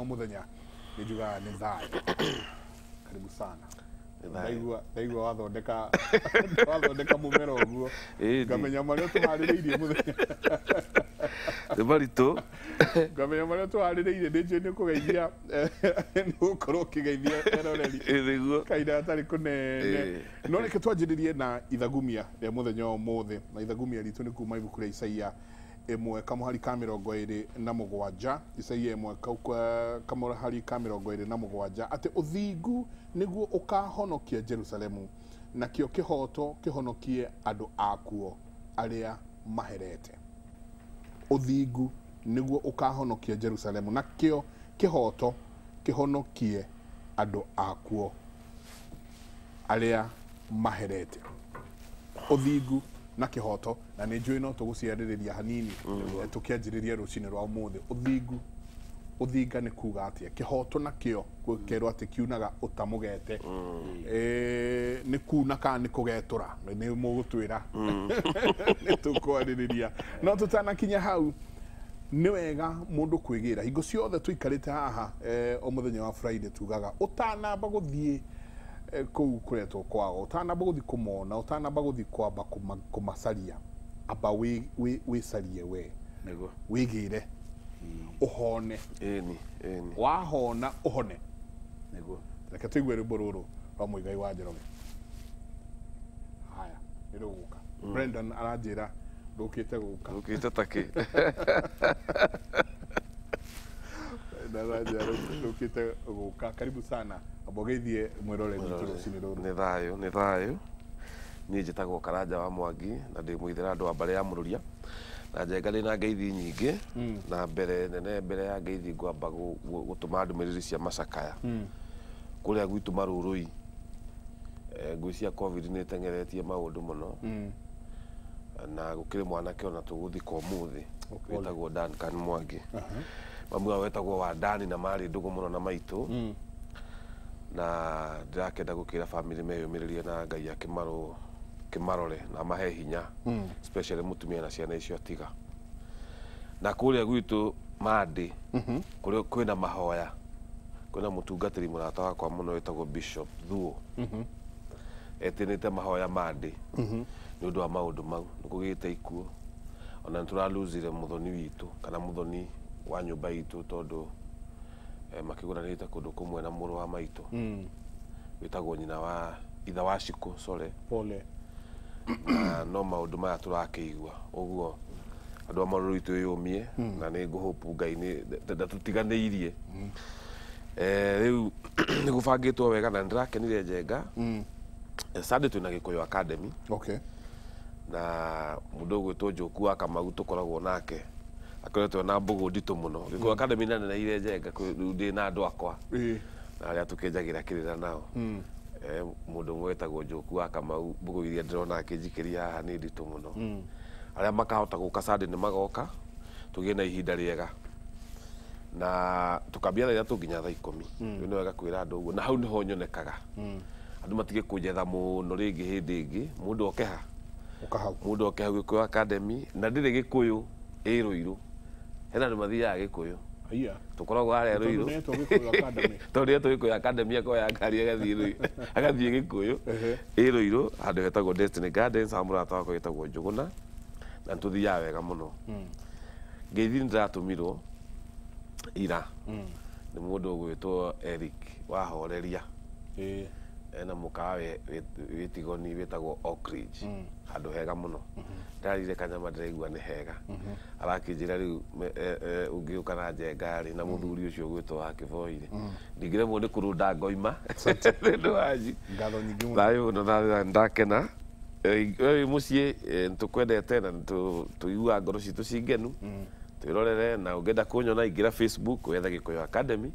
o mũthenya nĩ njugaga nĩ thayũ. Karibu sana. Ndaigua wathondeka mũmera ũguo ngamenya marĩa tũharĩrĩirie mũthenya. Nĩ maritũ. Ngamenya marĩa tũharĩrĩirie nĩ njũĩ nĩ ũkũgeithia, nĩ ũgũkorwo ũkĩgeithia eroreri kahinda gatarĩ kũnene. No reke twanjĩrĩrie na ithagumia rĩa mũthenya wa ũmũthĩ, na ithagumia ritũ nĩ kuma ibuku rĩa Isaia 1 kamũhari ka 27. Isaia 1 kamũhari ka 27, atĩ ũthingu nĩguo ũkahonokia Jerusalemu, nakĩo kĩhoto kĩhonokie andũ akuo arĩa maherete. Ũthingu nĩguo ũkahonokia Jerusalemu, nakĩo kĩhoto kĩhonokie andũ akuo arĩa maherete. Ũthingu na kĩhoto, na nĩ njũĩ no tũgũciarĩrĩria hanini tũkĩanjĩrĩria rũcinĩ rwa ũmũthĩ. Ũthingu, ũthinga nĩ kuga atĩa? Kĩhoto nakĩo kerwo atĩ kiunaga ũtamũgete. Nĩ kuna kana nĩ kũgetũra? Nĩ mũgũtwĩra. Nĩ tũkwarĩrĩria. No tũtanakinya hau, nĩ wega mũndũ kwĩgĩra. Hingo ciothe tũikarĩte haha o mũthenya wa Friday tugaga ũtanamba gũthiĩ kũu kũretwo kwao, ũtanamba gũthiĩ kũmona, ũtanamba gũthiĩ kwamba kũmacaria, amba wĩcarie we, wĩgĩre, ũhone. Wahona ũhone. Reke tũigue rwĩmbo rũrũ rwa Muigai wa Njoroge. Haya, nĩ rũgũka. Brendan aranjĩra rũkĩte gũka. Rũkĩte takĩ. Brendan aranjĩra rũkĩte gũka. Karibu sana. Ambogeithie mwĩroreri witũ rũcinĩ rũrũ. Nĩ thayũ, nĩ thayũ. Niĩ njĩtagwo Karanja wa Mwangi na ndĩ mũithĩra andũ a mbarĩ ya Mũrũria. Na Njenga ndĩ na ngeithi nyingĩ, na mbere nene mbere ya ngeithi ngwamba gũtũma ndũmĩrĩri cia macakaya. Kũrĩa gwitũ Marũrũi, ngũi cia COVID nĩ ĩteng'eretie maũndũ mũno. Na gũkĩrĩ mwanake ona tũgũthika ũmũthĩ wĩtagwo Duncan Mwangi. Mamu wao wetagwo Wandani na marĩ ndũgũ mũno na maitũ. Na ndĩrakĩenda gũkĩra bamĩrĩ meyũmĩrĩrie na Ngai akĩmarore na mahe hinya, especially mũtumia na ciana icio atiga. Na kũrĩa gwitũ Mandĩ, kũrĩa kwĩna mahoya, kwĩna mũtungatĩri mũrata wakwa mũno wĩtagwo Bishop Thuo. Etĩnĩte mahoya Mandĩ nĩ ũndũ wa maũndũ mau, nĩ kũgĩte ikuũ. Ona nĩ tũralosire mũthoni witũ kana mũthoni wa nyũmba itũ tondũ makĩgũranĩte kũndũ kũmwe na mũrũ wa maitũ wĩtagwo nyina wa ithe wa Shiko, sorry. Pole. Na no maũndũ maya tũrakĩigua ũguo andũ a Marũrũ witũ yũmie, na nĩ ngũhope Ngai nĩ ndatũtiganĩirie. Rĩu nĩ gũbangĩtwo wega na nĩndĩrakenire Njenga. Sunday twĩna Gĩkũyũ Academy. Na mũndũ ũgwĩtwo Njoku wa Kamau tũkoragwo nake akoretwo na mbũgũ nditũ mũno. Gĩkũyũ Academy naneneire Njenga, rĩu ndĩ na andũ akwa na arĩa tũkĩnjagĩra kĩrĩra nao. Mũndũ ũmwe wĩtagwo Njoku wa Kamau, mbũgũ iria ndĩrona akĩnjikĩria haha nĩ nditũ mũno. Arĩa makahota gũka Sunday nĩ magoka, tũgĩe na ihinda rĩega. Na tũkambia thaa 3 nginya thaa 10. Rĩu nĩ wega kwĩra andũ ũguo, na hau nĩho nyonekaga. Andũ matige kũnjetha mũno rĩngĩ hĩndĩ ĩngĩ, mũndũ oke ha? Mũndũ oke hau Gĩkũyũ Academy, na ndĩrĩ Gĩkũyũ ĩ Rũirũ. Hena andũ mathiaga Gĩkũyũ. Tũkoragwo harĩa Rũirũ. Tondũ nĩetwo Gĩkũyũ Academy akoya ngari agathiĩ Rũirũ, agathiĩ Gĩkũyũ. Ĩ Rũirũ, handũ hetagwo Destiny Gardens, ha mũrata wakwa wĩtagwo Njũgũna, na nĩtũthiaga wega mũno. Ngeithi nĩndĩratũmirwo ira nĩ mũndũ ũgwĩtwo Eric wa Horeria. Ena mũkawa wĩ Tigoni wĩtagwo Oak Ridge, handũ hega mũno. Ndarire kanyama ndĩraigua nĩ hega. Arakĩnjĩra rĩu ũngĩũka na Njenga rĩ, na mũthuri ũcio ũgwĩtwo wa Kĩboi rĩ, ndingĩremwo nĩ kũrũnda ngoima. Nĩ ũndũ wanyu. Ngatho nyingĩ mũno. Thayũ mũno, ndakena. Wĩ mũciĩ, nĩtũkwendete na tũiguaga ngoro citũ ci ngenu. Twĩrorere, na ũngĩenda kũnyona ingĩra Facebook wethe Gĩkũyũ Academy,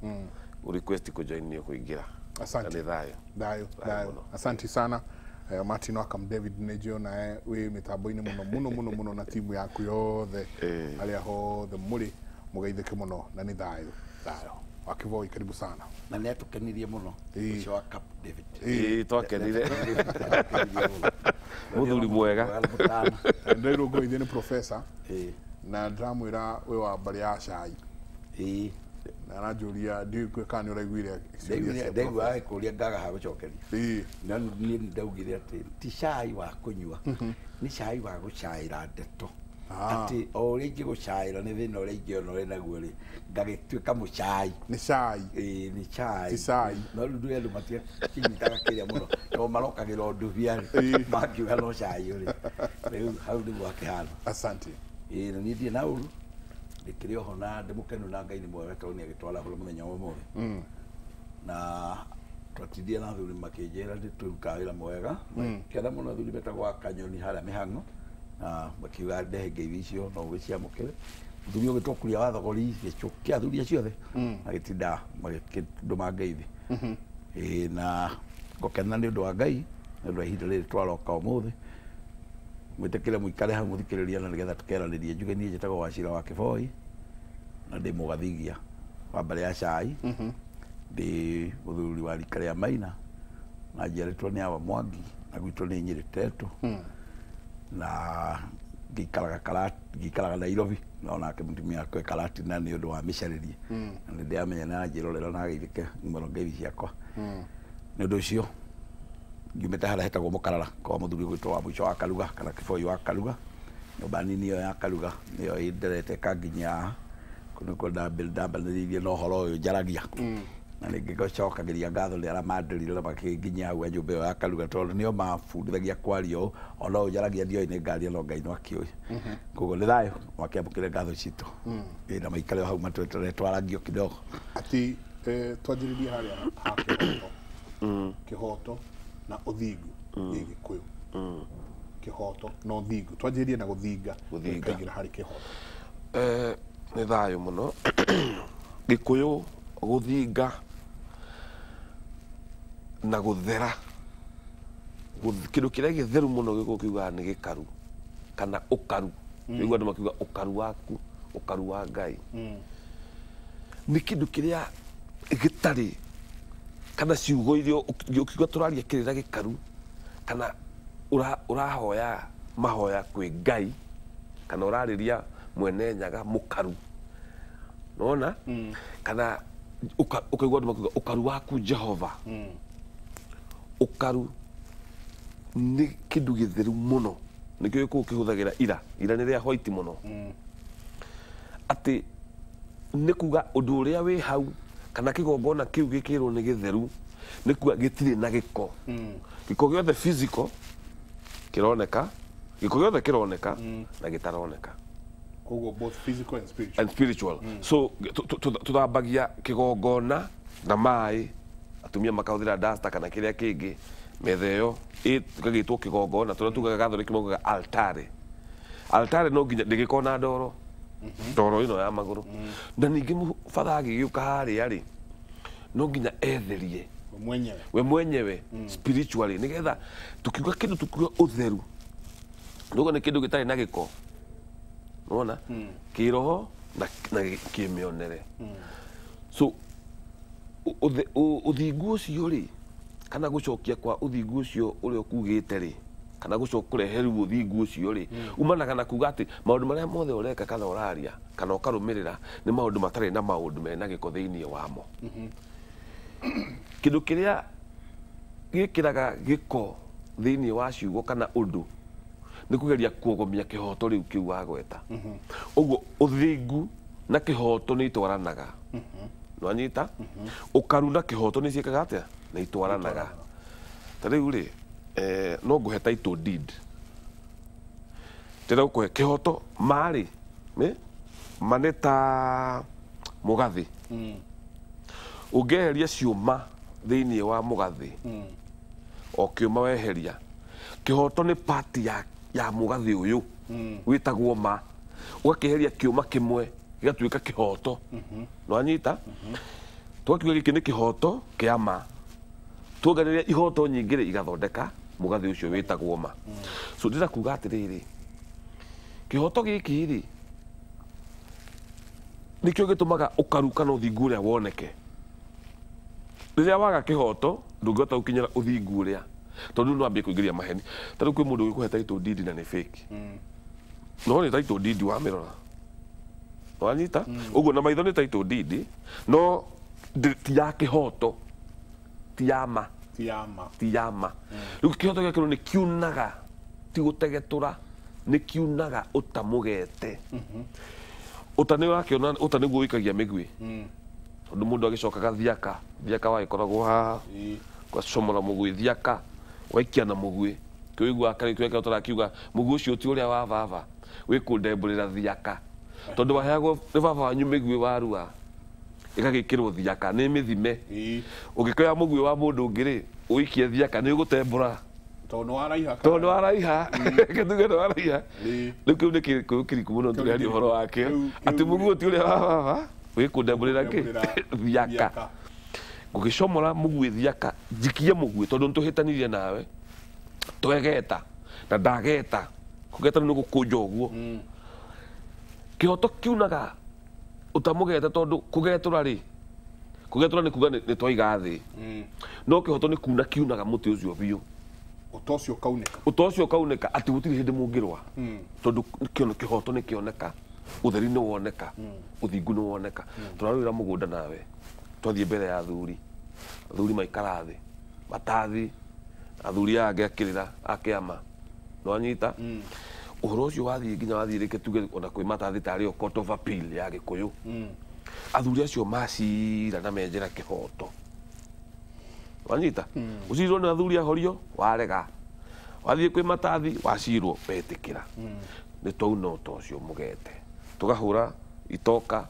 request kũjoin nĩ ũkũingĩra. Asante. Na nĩ thayũ. Thayũ, thayũ. Asante sana. Martin Wakam David nĩ nawe wĩ mĩtambo-inĩ mũno mũno mũno mũno na timu yaku yothe arĩa hothe mũrĩ mũgeithĩke mũno na nĩ thayũ. Thayũ. Wakivoi, karibu sana. Na nĩ atũkenirie mũno ũcio wa Camp David. Twakenire. Mũthuri mwega. Ndĩrairwo ngoithie nĩ professor. Na ndĩramwĩra wĩ wa mbarĩ ya cai. Na aranjũria ndiũĩ kana nĩ ũraiguire Ndaigua agĩkũria ngaga ha gũcokeria. No niĩ ndaugire atĩ ti cai wa kũnyua, nĩ cai wa gũcaĩra ndeto. Atĩ o ũrĩa ingĩgũcaĩra nĩ thĩna ũrĩa ingĩona ũrĩ naguo rĩ, ngagĩtuĩka mũcai. Nĩ cai. Ĩĩ nĩ cai. Ti cai. No rĩu ndũĩ andũ matiakĩnyitaga kĩrĩa mũno tondũ marokagĩra ũndubia rĩ, makiuga no cai ũrĩ. Rĩu hau nĩguo hakĩhana. Asante. Ĩĩ na niĩ ndirĩ na ũru, ndĩkĩrĩ oho na ndĩ mũkenu na Ngai nĩ mwega tondũ nĩ agĩtwara horo mũthenya wa ũmũthĩ. Na twatindire na athuri makĩnjĩra nĩ tũrutaga wĩra mwega. Makĩenda mũno athuri metagwo a Kanyoni harĩa mĩhang'o, na makiuga ndehe ngeithi icio no ũgĩciamũkĩre. Mũthuri ũgĩtwo Kuria wa Thogori gĩcũkĩ athuri acio othe magĩtinda magĩkĩndũma ngeithi. Ĩĩ na ngũkena nĩ ũndũ wa Ngai nĩ ũndũ wa ihinda rĩrĩ twaroka ũmũthĩ. Mwĩtĩkĩre mũikare hau mũthikĩrĩrie na nĩgetha tũkeranĩrie. Njuge niĩ njĩtagwo Wachira wa Kĩboi na ndĩ mũgathigia wa mbarĩ ya cai. Ndĩ mũthuri wa rika rĩa Maina na njiarĩtwo nĩ Awa Mwangi na gwitũ nĩ Nyĩrĩ Tetũ. Na ngĩikaraga Nairobi no nake mũtumia wakwa e Karatina nĩ ũndũ wa mĩcarĩrie. Na nĩ ndĩramenya nĩ aranjĩrorera na ageithĩke mũno ngeithi ciakwa. Nĩ ũndũ ũcio ngiumĩte harĩa hetagwo Mũkarara kwa mũthuri ũgwĩtwo wa mũico wa Karuga kana Kĩboi wa Karuga. Nyũmba nini ĩyo ya Karuga nĩyo ĩnderete ĩkanginyia haha. Kũu nĩkuo ndambanĩrĩirie na ũhoro ũyũ njaragia. Na ningĩ ngacokagĩria ngatho nĩ arĩa manderire na makĩnginyia hau nyũmba ĩyo ya Karuga tondũ nĩo mabundithagia kwaria ũũ. Ona ũyũ njaragia ndioĩ nĩ ngaria no Ngai no akĩũĩ. Koguo nĩ thayũ makĩamũkĩre ngatho citũ. Ĩĩ na maikare hau matweterere twarangio kidogo. Atĩ twanjĩrĩrie harĩa ha kĩhoto. Kĩhoto na ũthingu gĩ Gĩkũyũ. Kĩhoto na ũthingu. Twanjĩrĩrie na gũthinga. Tũkaingĩra harĩ kĩhoto. Nĩ thayũ mũno. Gĩkũyũ gũthinga na gũthera. Kĩndũ kĩrĩa gĩtheru mũno gĩkũyũ kiugaga nĩ gĩkaru kana ũkaru. Nĩguo andũ makiuga ũkaru waku, ũkaru wa Ngai. Nĩ kĩndũ kĩrĩa gĩtarĩ kana ciugo iria ũkiuga tũraria kĩrĩra gĩkaru kana ũrahoya mahoya kwĩ Ngai kana ũrarĩria mwene Nyaga mũkaru. Nĩwona? Kana ũkaigua andũ makiuga ũkaru waku Jehova. Ũkaru nĩ kĩndũ gĩtheru mũno. Nĩkĩo gĩkũyũ kĩhũthagĩra ira. Ira nĩ rĩa white mũno. Atĩ nĩ kuga ũndũ ũrĩa wĩ hau kana kĩgongona kĩu gĩkĩrwo nĩ gĩtheru nĩ kuga gĩtirĩ na gĩko. Gĩko gĩothe physical kĩroneka, gĩko gĩothe kĩroneka na gĩtaroneka. Koguo both physical and spiritual. And spiritual. So tũthambagia kĩgongona na maĩ, atumia makahũthĩra duster kana kĩrĩa kĩngĩ, metha ĩyo ĩgagĩtwo kĩgongona, tũrĩa tugaga Gathoreki maugaga altare. Altare no nginya ndĩgĩkorwo na ndoro. Ndoro ĩno ya magũrũ. Na ningĩ batha agĩgĩũka harĩa rĩ, no nginya etherie mwenyewe. We mwenyewe spiritually nĩgetha tukiuga kĩndũ tukiuga ũtheru. Ndogo nĩ kĩndũ gĩtarĩ na gĩko. Nĩwona? Kĩroho na kĩmĩonere. So ũthingu ũcio rĩ, kana gũcokia kwa ũthingu ũcio ũrĩa ũkugĩte rĩ, kana gũcoka kũrehe rĩu ũthingu ũcio rĩ, umanaga na kuga atĩ maũndũ marĩa mothe ũreka kana ũraria kana ũkarũmĩrĩra nĩ maũndũ matarĩ na maũndũ mena gĩko thĩinĩ wamo. Kĩndũ kĩrĩa gĩkĩraga gĩko thĩinĩ wa ciugo kana ũndũ nĩ kũgeria kuogomia kĩhoto rĩu kĩu wagweta. Ũguo ũthingu na kĩhoto nĩ itwaranaga. Nĩwanyita? Ũkaru na kĩhoto nĩ ciĩkaga atĩa? Nĩ itwaranaga. Ta rĩu rĩ, no ngũhe title deed. Ndĩrenda gũkũhe kĩhoto marĩ, ma nĩ ta mũgathĩ. Ũngĩeheria ciũma thĩinĩ wa mũgathĩ, o kĩũma weheria, kĩhoto nĩ part ya mũgathĩ ũyũ wĩtagwo ma. Ũgakĩeheria kĩũma kĩmwe gĩgatuĩka kĩhoto. Nĩwanyita? Tũgakiuga gĩkĩ nĩ kĩhoto kĩa ma. Tuonganĩria ihoto nyingĩ rĩ, igathondeka mũgathĩ ũcio wĩtagwo ma. So ndĩrenda kuga atĩrĩrĩ, kĩhoto gĩkĩ rĩ, nĩkĩo gĩtũmaga ũkaru kana ũthingu ũrĩa woneke. Rĩrĩa waga kĩhoto ndũngĩhota gũkinyĩra ũthingu ũrĩa, tondũ no ambie kũingĩria maheni. Ta rĩu kwĩ mũndũ ũgĩkũhe title deed na nĩ fake. No nĩ title deed wamĩrora. Wanyita ũguo na maitho nĩ title deed no ti ya kĩhoto ti ya ma ti ya ma rĩu kĩhoto gĩa kĩrũ nĩ kiunaga ti gũtegetũra nĩ kiunaga ũtamũgete ũta nĩ wakĩona ũta nĩguo ũikagia mĩguĩ tondũ mũndũ agĩcokaga thiaka thiaka wagĩkoragwo haha gwacomora mũguĩ thiaka waikia na mũguĩ kĩũigua kĩrĩa tũrakiuga mũguĩ ũcio ti ũrĩa wa baba wĩkũndembũrĩra thiaka tondũ waheagwo nĩ baba wanyu mĩguĩ warua ĩgagĩkĩrwo thiaka nĩ mĩthime ũngĩkoya mũguĩ wa mũndũ ũngĩ rĩ ũikie thiaka nĩ ũgũtembũra tondũ waraiha kĩtuge nĩ waraiha rĩu kĩu nĩ kĩkũyũ kĩriku mũno tũrĩaria ũhoro wakĩo atĩ mũguĩ ti ũrĩa wa baba wĩkũndembũrĩra kĩ thiaka ngũgĩcomora mũguĩ thiaka njikie mũguĩ tondũ nĩtũhĩtanirie nawe twegeta na ndageta kũgeta nĩ gũkũnja ũguo kĩhoto kiunaga ũtamũgete tondũ kũgetũra rĩ kũgetũra nĩ kuga nĩ twaiga thĩ no kĩhoto nĩ kuna kiunaga mũtĩ ũcio biũ ũta ũcio ũkaunĩka ũta ũcio ũkaunĩka atĩ gũtirĩ hĩndĩ mũngĩrũa tondũ kĩhoto nĩ kĩoneka ũtheri nĩ woneka ũthingu nĩ woneka tũrarũĩra mũgũnda nawe twathiĩ mbere ya athuri athuri maikara thĩ matathi athuri aya angĩ akĩrĩra akĩama nĩwanyita ũhoro ũcio wathiĩ nginya wathiĩ rĩke tuge ona kwĩ matathi tarĩ o court of appeal ya Gĩkũyũ athuri acio macira na menjera kĩhoto wanyita ũcirwo nĩ athuri ahorio warega wathiĩ kwĩ matathi wacirwo wetĩkĩra nĩ twauna ũta ũcio mũgete tũkahũra itoka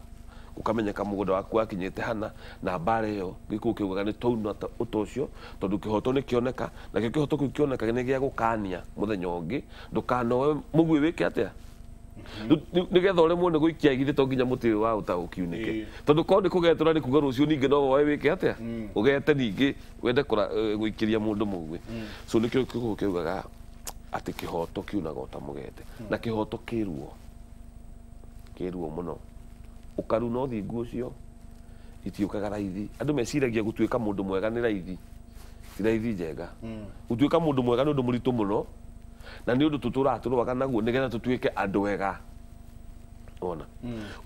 ũkamenyeka mũgũnda waku wakinyĩte hana na mbara ĩyo gĩkũyũ kĩugaga nĩ twauna ũta ũcio tondũ kĩhoto nĩ kĩoneka nakĩo kĩhoto kĩu kĩoneka nĩ gĩa gũkania mũthenya ũngĩ ndũkanoe mũguĩ wĩke atĩa nĩgetha ũremwo nĩ gũikia githĩ to nginya mũtĩ ũyũ wa ũta ũkiunĩke tondũ korwo nĩ kũgetũra nĩ kuga rũciũ ningĩ no woe wĩke atĩa ũgete ningĩ wende gũikĩria mũndũ mũguĩ so nĩkĩo gĩkũyũ kĩugaga atĩ kĩhoto kiunaga ũta mũgete na kĩhoto kĩruo kĩruo mũno ũkaru na ũthingu ũcio itiũkaga raithi andũ meciragia gũtuĩka mũndũ mwega nĩ raithi ti raithi njega gũtuĩka mũndũ mwega nĩ ũndũ mũritũ mũno na nĩ ũndũ tũtũraga tũrũaga naguo nĩgetha tũtuĩke andũ ega ona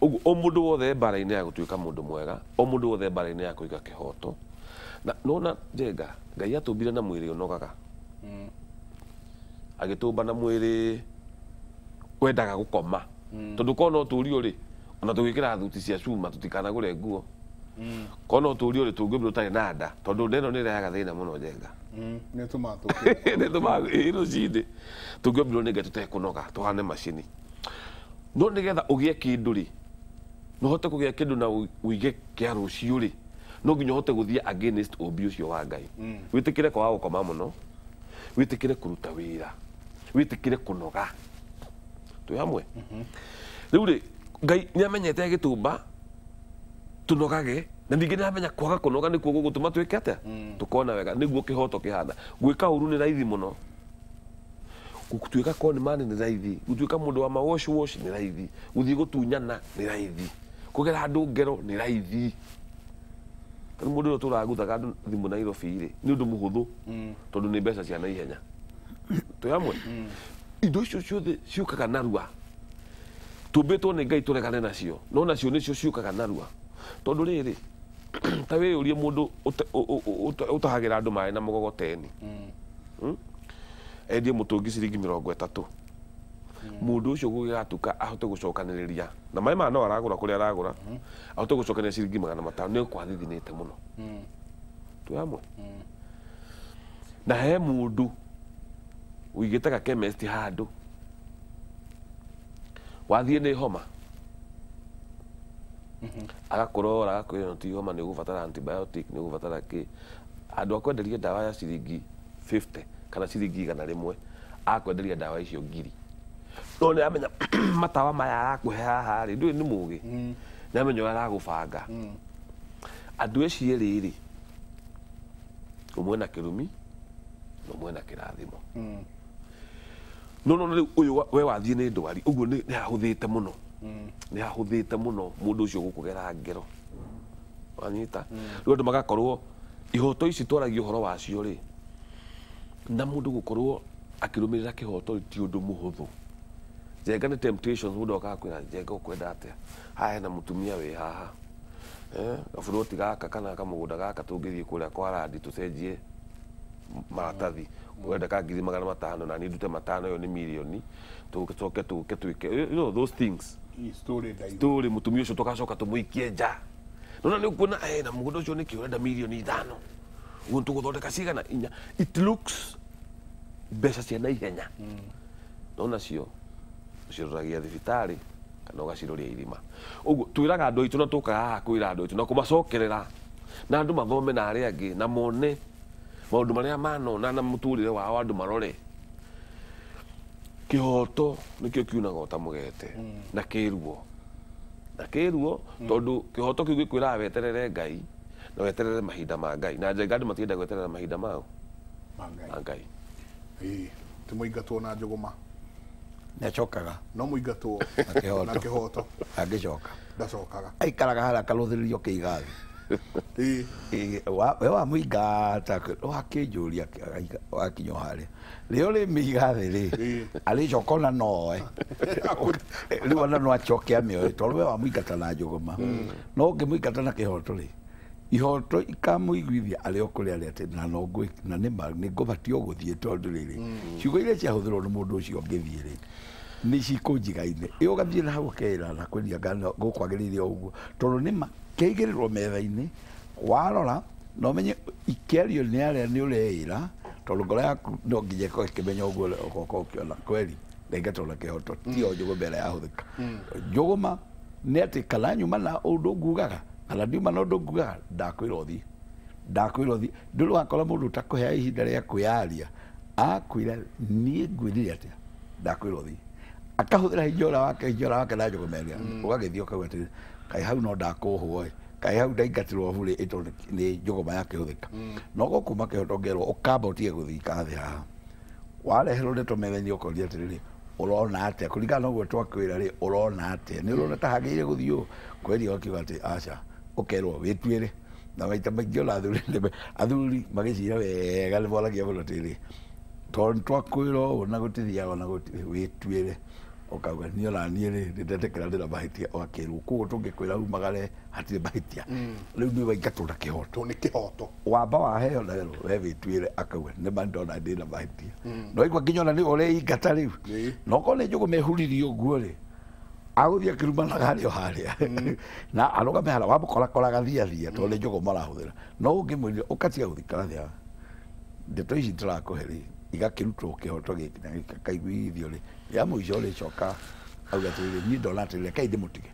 ũguo o mũndũ wothe mbara-inĩ ya gũtuĩka mũndũ mwega o mũndũ wothe mbara-inĩ ya kũiga kĩhoto na nona njenga Ngai atũmbire na mwĩrĩ ũnogaga agĩtũmba na mwĩrĩ wendaga gũkoma tondũ korwo no tũrio rĩ ona tũgĩkĩra thuti cia cuma tũtikanagũre nguo korwo no tũrio rĩ tũngĩũmbĩrwo ũtarĩ na nda tondũ nda ĩno nĩ ĩrehaga thĩna mũno njenga nĩ tũmaga ĩ rũcinĩ tũngĩũmbĩrwo nĩ Ngai tũtekũnoga tũhane macini no nĩgetha ũgĩe kĩndũ rĩ no ũhote kũgĩa kĩndũ na ũige kĩa rũciũ rĩ no nginya ũhote gũthiĩ against ũmbi ũcio wa Ngai wĩtĩkĩre kwaga gũkoma mũno wĩtĩkĩre kũruta wĩra wĩtĩkĩre kũnoga twĩ hamwe rĩu rĩ Ngai nĩ amenyete agĩtũmba tũnogage na ningĩ nĩ amenya kwaga kũnoga nĩkuo gũgũtũma twĩke atĩa tũkona wega nĩguo kĩhoto kĩhana gwĩka ũru nĩ raithi mũno gũtuĩka con man nĩ raithi gũtuĩka mũndũ wa mawash wash nĩ raithi gũthiĩ gũtunyana nĩ raithi kũgera andũ ngero nĩ raithi tondũ mũndũ ũrĩa ũtũraguthaga andũ thimũ Nairobi rĩ nĩ ũndũ mũhũthũ tondũ nĩ mbeca cia naihenya twĩ hamwe indo icio ciothe ciũkaga narua tũmbĩtwo nĩ Ngai tũregane nacio no nacio nĩcio ciũkaga narua tondũ rĩrĩ ta wĩyũrie mũndũ ũtahagĩra andũ maĩ na mũgogoteni endie mũtũngi ciringi 30 mũndũ ũcio gũgĩgatuka ahote gũcokanĩrĩria na maĩ maya no aragũra kũrĩa aragũra ahote gũcokanĩrĩria ciringi 500 nĩ kwathithinĩte mũno twĩ hamwe na he mũndũ ũigĩte gakemesti handũ wathiĩ nĩ homa agakũrora agakwĩra no ti homa nĩ ũgũbatara antibiotic nĩ ũgũbatara kĩ andũ akwenderia ndawa ya ciringi 50 kana ciringi 100 akwenderia ndawa icio 1000 no nĩ amenya matawa maya arakũhe haha rĩ ndũĩ nĩ mũgĩ nĩ amenya ũrĩa aragũbanga andũ acio erĩ rĩ ũmwe na kĩrumi na ũmwe na kĩrathimo no no rĩu ũyũ we wathiĩ nĩ ndwari ũguo nĩ hahũthĩte mũno nĩ hahũthĩte mũno mũndũ ũcio gũkũgera ngero wanyita rĩu andũ magakorwo ihoto ici twaragia ũhoro wacio rĩ na mũndũ gũkorwo akĩrũmĩrĩra kĩhoto ti ũndũ mũhũthũ Njenga nĩ temptations mũndũ okaga kwĩra Njenga ũkwenda atĩa haha hena mũtumia wĩ haha gaburoti gaka kana kamũgũnda gaka tũngĩthiĩ kũrĩa kwa randi tũcenjie maratathi wenda ka 500,000 na niĩ ndute 5 ĩyo nĩ mirioni tũcoke tũke twĩke you know those things story ndaihu story mũtumia ũcio tũgacoka tũmũikie nja nona nĩ ũkuona na mũgũnda ũcio nĩkĩ ũrenda mirioni 5 ũguo tũgũthondeka cigana 4 it looks mbeca cia naihenya no nacio ũciroragia thibitarĩ kana ũgaciroria irima ũguo twĩraga andũ aitũ na tũkaga haha kwĩra andũ aitũ na kũmacokerera na andũ mathome na arĩa angĩ na mone maũndũ marĩa manona na mũtũrĩre wao andũ marore kĩhoto nĩkĩo kiunaga ũta mũgete na kĩruo tondũ kĩhoto kĩu gĩkwĩraga weterere Ngai na weterere mahinda ma Ngai na Njenga andũ matienda gweterera mahinda mao ma Ngai ti mũingatwo na njũgũma nĩacokaga no mũingatwo na kĩhoto angĩcoka ndacokaga aikaraga harĩa akarũthĩrĩrio kĩiga thĩ we wamũingata wakĩnjũria wakinya harĩa rĩo rĩmĩiga thĩ rĩ arĩcoka ona noe rĩu ona no acoke amĩoe tondũ we wamũingata na njũgũma no ũngĩmũingata na kĩhoto rĩ ihoto ikamũiguithia arĩ o kũrĩa arĩ atĩ na no na nĩma nĩngũbatio gũthiĩ tondũ rĩrĩ ciugo iria ciahũthĩrwo nĩ mũndũ ũcio ũngĩthiĩ rĩ nĩ cikũnjiga-inĩ ĩ ũgathiĩ na hau ũkeĩra na kwĩria ngano gũkwagĩrĩire o ũguo tondũ nĩma kĩaigĩrĩrwo metha-inĩ warora na ũmenye ikĩario nĩ arĩa nĩ ũreĩra tondũ ngoro yaku no nginya ĩkorwo ĩkĩmenya ũguo ũgoka ũkĩona kweri ndaingatwo na kĩhoto ti o njũgũma ĩrĩa yahũthĩka njũgũma nĩ atĩ kana nyuma na ũndũ ngugaga kana ndiuma na ũndũ ngugaga ndakwĩra ũthiĩ ndũrĩ wakora mũndũ ũtakũhea ihinda rĩa kwĩyaria akwĩra niĩ ngwĩrire atĩa ndakwĩra ũthiĩ akahũthĩra hinya ũrĩa wake na njũgũma ĩrĩa ũgagĩthiĩ ũkauga atĩrĩ kaĩ hau no ndakũhwo ĩ kaĩ hau ndaingatirwo burĩ ĩ tondũ nĩ njũgũma yakĩhũthĩka no gũkuma kĩhoto ngerwo ũkamba ũtige gũthika thĩ haha wareherwo ndeto metha-inĩ ũkoria atĩrĩrĩ ũrona atĩa kũringana na ũguo twakwĩra rĩ ũrona atĩa nĩ ũrona ta hagĩrĩire gũthiĩ ũũ kweri ũkiuga atĩ aca ũkerwo wĩtuĩre na maita maingĩ ona athuri magĩcira wega nĩ moragia mũno atĩrĩrĩ tondũ twakwĩra ũũ na gũtithiaga na wĩtuĩre ũkauga niĩ ona niĩ rĩ nĩndetĩkĩra ndĩna mahĩtia ũgakĩrwo koguo tũngĩkwĩra umagare hatirĩ mahĩtia rĩu nĩ waingatwo na kĩhoto nĩ kĩhoto wamba waheo na werwo we wĩtuĩre akauga nĩma ndona ndĩna mahĩtia no igua nginya ona nĩ ũreingata rĩu na okorwo nĩ njũgũma ĩhuririe ũguo rĩ agũthiĩ akĩrumanaga harĩa o harĩa na arũgame harĩa wamũkorakoraga thiathia tondũ nĩ njũgũma arahũthĩra no ũngĩmwĩrire ũkatiga gũthikara thĩ haha ndeto ici tũrakũhe rĩ igakĩrutwo kĩhoto gĩkĩ na gĩkaiguithio rĩ ya mũico rĩcoka auga atĩrĩrĩ niĩ ndona atĩrĩrĩ rekei ndĩmũtige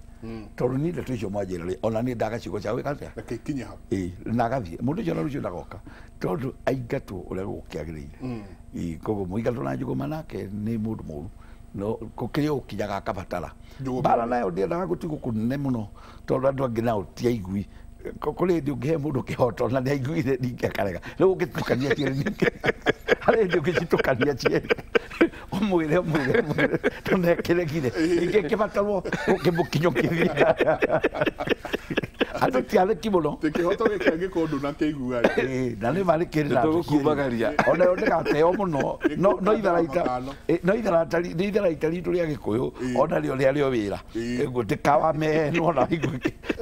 tondũ niĩ ndeto icio mwanjĩra rĩ ona niĩ ndaga ciugo cia gwĩka atĩa reke ikinye hau ĩ na agathiĩ mũndũ ũcio ona rũciũ ndagoka tondũ aingatwo ũrĩa gũkĩagĩrĩire koguo mũingatwo na njũgũma nake nĩ mũndũ mũru no kũkĩrĩ ũkinyaga akabatara mbara nayo ndĩendaga gũtigwo kũnene mũno tondũ andũ angĩ nao ti aigui kũrĩ hĩndĩ ũngĩhe mũndũ kĩhoto na nĩaiguire ningĩ akarega rĩu ũngĩtukania cierĩ ningĩ harĩ hĩndĩ ũngĩcitukania cierĩ ũmwĩre tondũ nĩakĩregire ningĩ ĩkĩbatarwo ũkĩmũkinyũkithia andũ ti athĩki mũno Tä kĩhoto gĩkĩ angĩkorwo ndũnakĩigua rĩ na nĩ ma nĩkĩrĩ na Nĩtũgũkumagaria. ona yo ndĩgateo mũno no itharaita no itharaita nĩ itharaita ritũ rĩa Gĩkũyũ ona rĩo rĩarĩo wĩra ĩguo ndĩkawamenwo na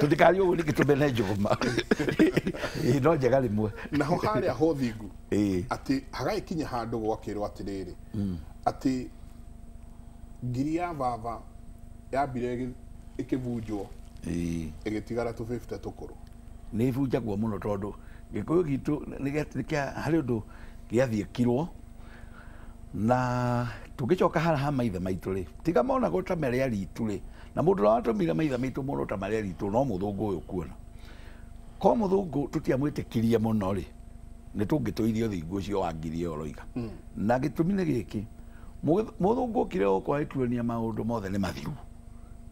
tũtikario ũguo ningĩ tũmene njũgũma no njega rĩmwe naho harĩa ho thingu atĩ hagagĩkinya handũ gwakĩrwo atĩrĩrĩ atĩ ngiri ya baba yambire ĩkĩbunjwo ĩgĩtigara tũ 50 tũkũrũ nĩ ibunjagwo mũno tondũ Gĩkũyũ gitũ harĩ ũndũ gĩathiĩkirwo na tũngĩcoka haha ha maithe maitũ rĩ tiga monagwo ta marĩ aritũ rĩ na mũndũ ũrĩa watũmire maithe maitũ monwo ta marĩ aritũ no mũthũngũ ũyũ kuona ko mũthũngũ tũtiamwĩtĩkirie mũno rĩ nĩ tũngĩtũirie ũthingu ũcio wa ngiri ĩyo ũroiga na gĩtũmi nĩ gĩkĩ mũthũngũ okire gũkũ agĩtuonia maũndũ mothe nĩ mathiru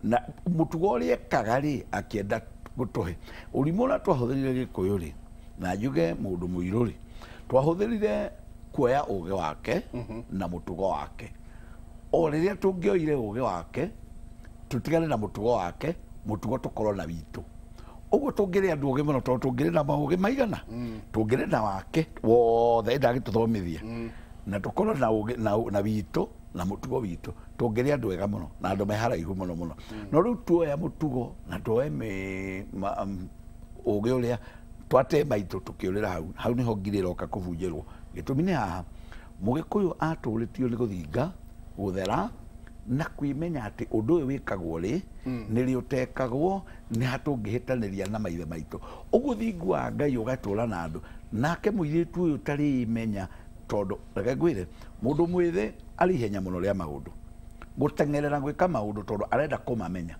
na mũtugo ũrĩa ekaga rĩ akĩenda gũtũhe ũrimũ ũrĩa twahũthĩrire Gĩkũyũ rĩ na njuge mũndũ mũirũ rĩ twahũthĩrire kuoya ũgĩ wake na mũtugo wake o rĩrĩa tũngĩoire ũgĩ wake tũtigane na mũtugo wake mũtugo tũkorwo na witũ ũguo tũngĩrĩ andũ ũgĩ mũno tondũ tũngĩrĩ na maũgĩ maigana tũngĩrĩ na wake wothe enda agĩtũthomithia na tũkorwo na ũgĩ na witũ na mũtugo witũ tũngĩrĩ andũ ega mũno na andũ me haraihu mũno mũno. No rĩu tuoya mũtugo na tuoe ũgĩ ũrĩa twate maitũ tũkĩũrĩra hau hau nĩho ngiri ĩroka kũbunjĩrwo. Gĩtũmi nĩ haha mũgĩkũyũ atũrĩtio nĩ gũthinga gũthera na kwĩmenya atĩ ũndũ ũyũ wĩkagwo rĩ nĩ rĩ ũtekagwo nĩ hatũngĩhĩtanĩria na maithe maitũ. Ũguo thingu wa Ngai ũgatũra na andũ nake mũirĩtu ũyũ ũtarĩmenya tondũ reke ngwĩre mũndũ mwĩthĩ arĩ ihenya mũno rĩa maũndũ gũteng'erera gwĩka maũndũ tondũ arenda kũmamenya.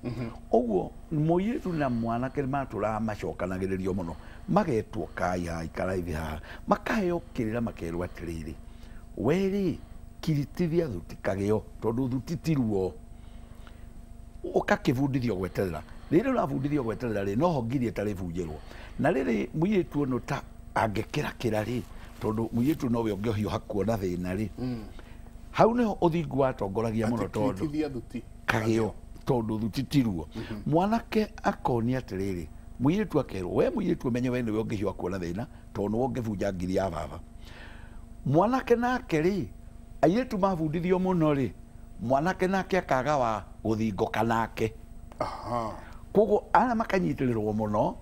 Ũguo mũirĩtu na mwanake matũraga macokanagĩrĩrio mũno magetwo kai haha ikarai thĩ haha makaheo kĩrĩra makerwo atĩrĩrĩ we rĩ kiritithia thuti kagĩo tondũ thuti ti ruo ũgakĩbundithio gweterera rĩrĩ ũrabundithio gweterera rĩ noho ngiri ĩtarĩbunjĩrwo na rĩrĩ mũirĩtu ũyũ ta angĩkĩrakĩra rĩ tondũ mũirĩtu nowe ũngĩhiũha kuona thĩna rĩ hau nĩho ũthingu watongoragia mũno tondũ kagĩo tondũ thuti ti ruo. Mwanake akonia atĩrĩrĩ mũirĩtu akerwo we mũirĩtu ũmenye we nĩwe ũngĩhiũha kuona thĩna tondũ nĩwe ũngĩbunja ngiri ya baba. Mwanake nake rĩ airĩtu mabundithio mũno rĩ mwanake nake akaga wa gũthingũka nake. Koguo arĩa makanyitĩrĩrwo mũno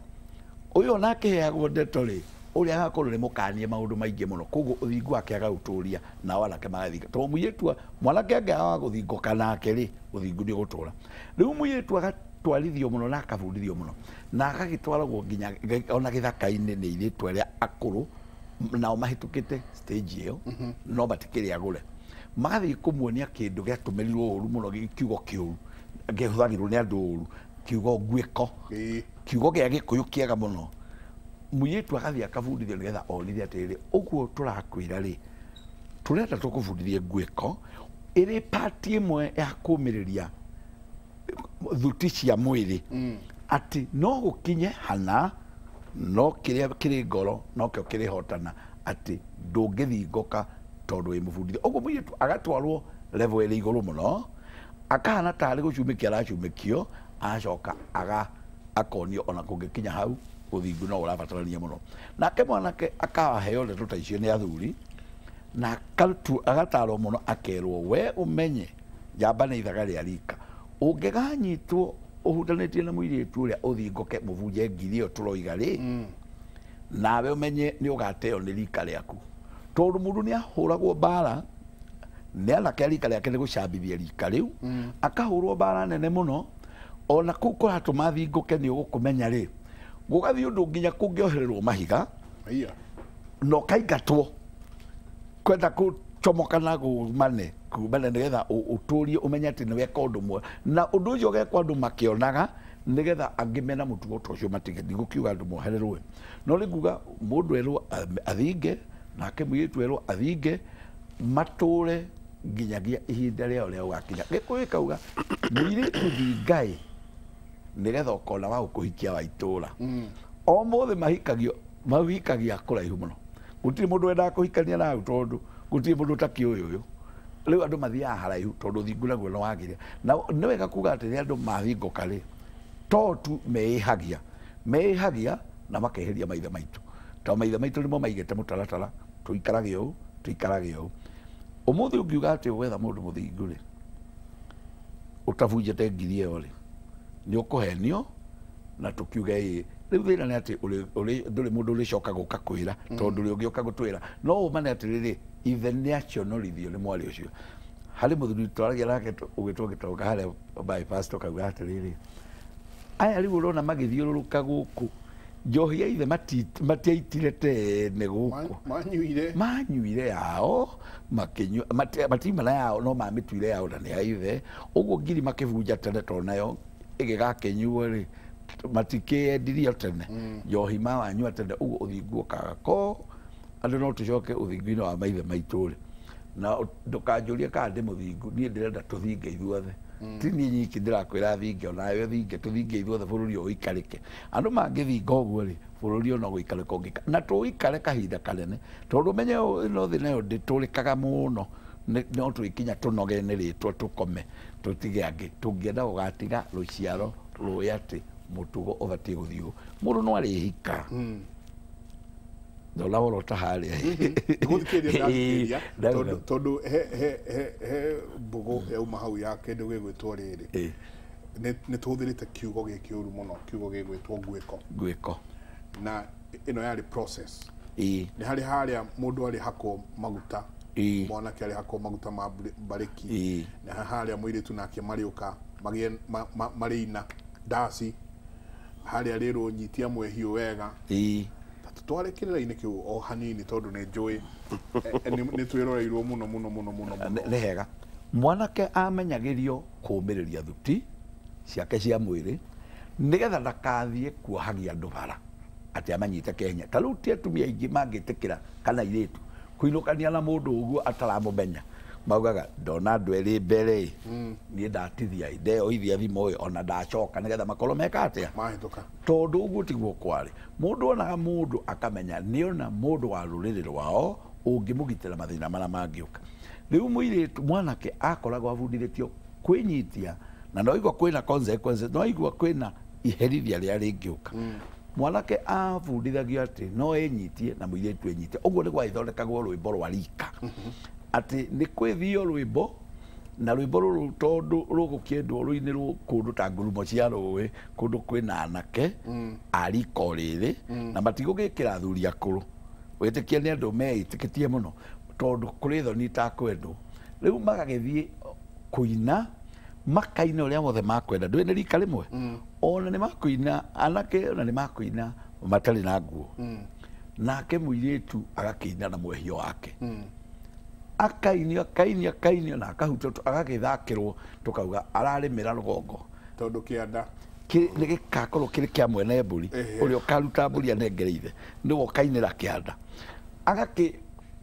ũyũ onake heagwo ndeto rĩ ũrĩa agakorwo nĩ mũkanie maũndũ maingĩ mũno koguo ũthingu wake agaũtũria nao anake magathinga tondũ mũirĩtu mwanake angĩaga wa gũthingũka nake rĩ ũthingu nĩ ũgũtũra. Rĩu mũirĩtu agatwarithio mũno na akabundithio mũno na agagĩtwaragwo nginya ona gĩthaka-inĩ nĩ airĩtu arĩa akũrũ nao mahĩtũkĩte stage ĩyo no matikĩrĩ agũre magathiĩ kũmuonia kĩndũ gĩatũmĩrirwo ũru mũno kiugo kĩũru kĩhũthagĩrwo nĩ andũ ũru kiugo nguĩko kiugo gĩa Gĩkũyũ kĩega mũno mũirĩtu agathiĩ akabundithio nĩgetha onithie atĩrĩrĩ ũguo tũrakwĩra rĩ tũrenda tũkũbundithie nguĩko ĩrĩ part ĩmwe ya kũmĩrĩria thuti cia mwĩrĩ atĩ no gũkinye hana no kĩrĩa kĩrĩ ngoro nokĩo kĩrĩhotana atĩ ndũngĩthingũka tondũ wĩ mũbundithio. Ũguo mũirĩtu agatwarwo level ĩrĩ igũrũ mũno akahana tarĩ gũcumĩkia aracumĩkio acoka akonio ona kũngĩkinya hau ũthingu no ũrabatarania mũno. Nake mwanake akaheo ndeto ta icio nĩ athuri na agatarwo mũno akerwo we ũmenye njamba nĩ ithaga rĩa rika ũngĩganyitwo ũhutanĩtie na mũirĩtu ũrĩa ũthingũke mũbunje ngiri ĩyo tũroiga rĩ nawe ũmenye nĩ ũgateo nĩ rika rĩaku tondũ mũndũ nĩ ahũragwo mbara nĩ anake a rika rĩake nĩ gũcambithia rika rĩu akahũrwo mbara nene mũno ona kũu kũratũma thingũke nĩ ũgũkũmenya rĩ gũgathiĩ ũndũ nginya kũngĩohererwo mahiga na ũkaingatwo kwenda kũcomoka na kumane kumane nĩgetha ũtũrie ũmenye atĩ nĩ weka ũndũ mwega na ũndũ ũcio ũgekwo andũ makĩonaga nĩgetha angĩ mena mũtugo ta ũcio matige. Ndigũkiuga andũ mohererwo no nĩ nguga mũndũ erwo athinge nake mũirĩtu erwo athinge matũre nginyagia ihinda rĩao rĩa gũgakinya. Gĩkũyũ gĩkauga mũirĩtu thingai nĩgetha ũkona wa gũkũhikia wa itũra. O mũthĩ mahikagio mahikagia kũraihu mũno gũtirĩ mũndũ wendaga kũhikania na hau tondũ gũtirĩ mũndũ ũtakĩũĩ ũyũ. Rĩu andũ mathiaga haraihu tondũ ũthingu naguo nĩ wagĩrĩire. Na nĩ wega kuga atĩ rĩrĩa andũ mathingũka rĩ to tu meĩhagia meĩhagia na makeheria maithe maitũ tondũ maithe maitũ nĩmo maigĩte mũtaratara tũikarage ũũ tũikarage ũũ. Ũmũthĩ ũngiuga atĩ ũgwetha mũndũ mũthingu rĩ ũtabunjĩte ngiri ĩyo rĩ nĩ ũkũhenio na tũkiuge ĩĩ. Rĩu thĩna nĩ atĩ ndũrĩ mũndũ ũrĩcoka gũka kwĩra tondũ ũrĩa ũngĩũka gũtwĩra no ũmane atĩrĩrĩ ithe nĩ acionorithio nĩ mwarĩ ũcio. Harĩ mũthuri twaragia nake ũgĩtwo gĩtonga harĩa bypass tũkauga atĩrĩrĩ aya rĩu ũrona magĩthiũrũrũka gũkũ njohi ya ithe matiaitire tene gũkũ manyuire yao makĩnyua matiuma na yao no mamĩtuire yao na nĩ ya ithe ũguo ngiri makĩbunja tene tondũ nayo ĩgĩgakĩnyuo rĩ matikĩendirio tene njohi mawanyua tene ũguo ũthingu ũkaga ko andũ no tũcoke ũthingu-inĩ wa maithe maitũ rĩ na ndũkanjũrie kana ndĩ mũthingu niĩ ndĩrenda tũthinge ithuothe ti niĩ nyiki ndĩrakwĩra thinge onawe thinge tũthinge ithuothe bũrũri ũyũ ũikarĩke. Andũ mangĩthinga ũguo rĩ bũrũri ũyũ no gũikarĩka ũngĩka na tũikare kahinda kanene tondũ ũmenye ĩno thĩ nayo ndĩtũrĩkaga mũno no twĩkinya tũnoge nĩ rĩtwa tũkome tũtige angĩ tũngĩenda gũgatiga rũciaro rũĩ atĩ mũtugo ũbatiĩ gũthiĩ ũũ. Mũndũ no arĩhika Ndona worota harĩa. Gũthikĩrĩria ndathikĩrĩria tondũ he mbũgũ yauma hau ya kĩndũ gĩgwĩtwo rĩrĩ. Nĩ tũhũthĩrĩte kiugo gĩkĩ ũru mũno, kiugo gĩgwĩtwo nguĩko. Nguĩko. Na ĩno yarĩ process. Nĩ harĩ harĩa mũndũ arĩ hakwo maguta. Mwanake arĩ hakwo maguta ma mbarĩki. Nĩ harĩa mũirĩtu nake marĩũka marĩina ndaci. Harĩa rĩrũ nyitia mwehiũ wega. Tware kĩrĩra-inĩ kĩu o hanini tondũ nĩ njũĩ nĩ twĩroreirwo mũno mũno mũno mũno mũno. Nĩ hega. Mwanake amenyagĩrio kũũmĩrĩria thuti ciake cia mwĩrĩ nĩgetha ndakathiĩ kuohagia andũ bara atĩ amanyite kenya. Ta rĩu ti atumia aingĩ mangĩtĩkĩra kana airĩtu kũinũkania na mũndũ ũguo ataramũmenya. Maugaga ndona andũ erĩ mbere niĩ ndatithia ndeoithia thimũ ĩyo ona ndacoka nĩgetha makorwo meka atĩa mahĩtũka. Tondũ ũguo tiguo kwarĩ. Mũndũ onaga mũndũ akamenya nĩona mũndũ wa rũrĩrĩ rwao ũngĩmũgitĩra mathĩna marĩa mangĩũka. Rĩu mũirĩtu mwanake akoragwo abundithĩtio kwĩnyitia na no igua kwĩna consequences, no igua kwĩna iherithia rĩrĩa rĩngĩũka. Mwanake abundithagio atĩ no enyitie na mũirĩtu enyitie. Ũguo nĩguo agĩthondekagwo rwĩmbo rwa rika. Atĩ nĩ kwĩthio rwĩmbo na rwĩmbo rũrũ tondũ rũgũkĩendwo rũinĩrwo kũndũ ta ngurumo cia rũĩ kũndũ kwĩna anake a rika o rĩrĩ na matigũgĩkĩra athuri akũrũ. Wĩtĩkia nĩ andũ meĩtĩkĩtie mũno tondũ kũrĩ thoni itakwendwo. Rĩu magagĩthiĩ kũina makaina ũrĩa mothe makwenda. Ndũĩ nĩ rika rĩmwe ona nĩ makũina anake ona nĩ makũina matarĩ na nguo. Nake mũirĩtu agakĩina na mwehio wake. Akainio akainio akainio na akahutio agagĩthakĩrwo tũkauga ararĩmĩra rũgongo tondũ kĩanda nĩ gĩgakorwo kĩrĩ kĩa mwene mbũri ũrĩa ũkaruta mbũri anengereire nĩwe ũkainĩra kĩanda. Agakĩ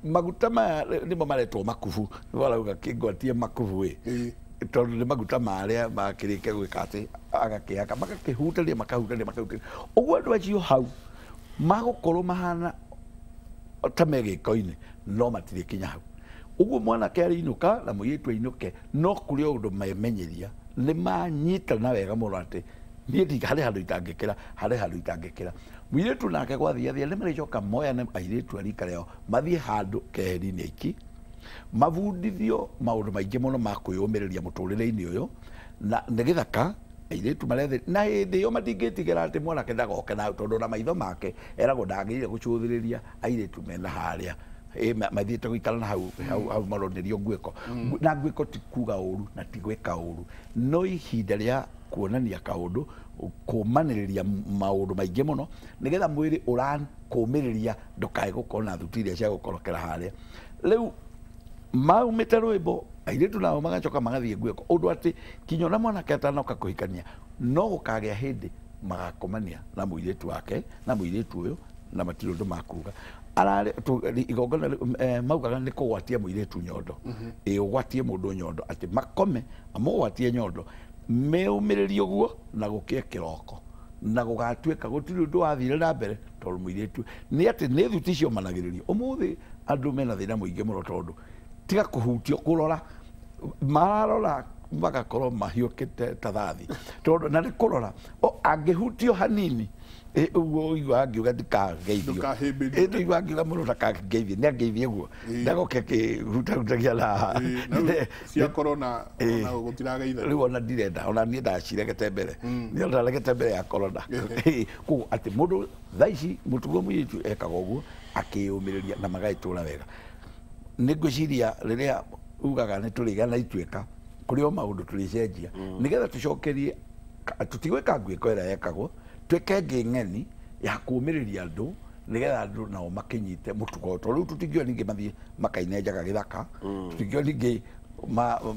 maguta maya nĩmo maretwo makubu, nĩmo arauga kĩngwatie makubu ĩ tondũ nĩ maguta marĩa makĩrĩkia gwĩka atĩ agakĩhaka magakĩhutania makahutania makahutania. Ũguo andũ acio hau magũkorwo mahana ta me gĩko-inĩ no matirĩ kinya hau. Ũguo mwanake arĩinũka na mũirĩtu ainũke no kũrĩ o ũndũ memenyeria nĩ manyitana wega mũno atĩ niĩ harĩ handũ itangĩkĩra, harĩ handũ itangĩkĩra. Mũirĩtu nake gwathiathia nĩ marĩcoka moyane airĩtu a rika rĩao mathiĩ handũ keheri-inĩ aiki mabundithio maũndũ maingĩ mũno ma kwĩyũmĩrĩria mũtũrĩre-inĩ ũyũ na nĩ gĩthaka airĩtu marethe na hĩndĩ ĩyo matingĩtigĩra atĩ mwanake ndagoke na tondũ na maitho make eragwo ndagĩrĩire gũcũthĩrĩria airĩtu mena harĩa mathiĩte gũikara na hau hau maronĩrio nguĩko. Na nguĩko ti kuga ũru na ti gwĩka ũru no ihinda rĩa kuonania kaũndũ kũmanĩrĩria maũndũ maingĩ mũno nĩgetha mwĩrĩ ũrakũmĩrĩria ndũkae gũkorwo na thuti iria cia gũkorokera harĩa. Rĩu maumĩte rwĩmbo airĩtu nao magacoka magathiĩ nguĩko ũndũ atĩ kinya ona mwanake atanoka kũhikania no gũkagĩa hĩndĩ magakomania na mũirĩtu wake na mũirĩtu ũyũ na matirĩ ũndũ makuga. Ararĩ igongona maugaga nĩ kũgwatia mũirĩtu nyondo. Ĩ ũgwatie mũndũ nyondo atĩ makome amũgwatie nyondo meũmĩrĩrie ũguo na gũkĩe kĩroko na gũgatuĩka gũtirĩ ũndũ wathire na mbere tondũ mũirĩtu nĩ atĩ nĩ thuti ciomanagĩrĩrio. Ũmũthĩ andũ mena thĩna mũingĩ mũno tondũ tiga kũhutio kũrora mararora magakorwo mahiũkĩte ta thathi tondũ na nĩ kũrora angĩhutio hanini ũguo ũigua angiuga ndikageithio ndũigua angiuga mũndũ ndakangeithie nĩ angeithie ũguo ndagoke kĩhutahutagia na cia corona ona gũtirageithania. Rĩu ona ndirenda ona niĩ ndaciregete mbere niĩ ndaregete mbere ya corona. Koguo atĩ mũndũ thaa ici mũtugo mũirĩtu ekaga ũguo akĩyũmĩrĩria na magagĩtũra wega. Nĩ ngwĩciria rĩrĩa ugaga nĩ tũrĩgĩa na ituĩka kũrĩ o maũndũ tũrĩcenjia nĩgetha tũcokerie tũtigwĩka nguĩko ĩrĩa yekagwo twĩke ĩngĩ ng'eni ya kũũmĩrĩria andũ nĩgetha andũ nao makĩnyite mũtugo tondũ rĩu tũtingĩoya ningĩ mathiĩ makaine njaga gĩthaka tũtingĩoya ningĩ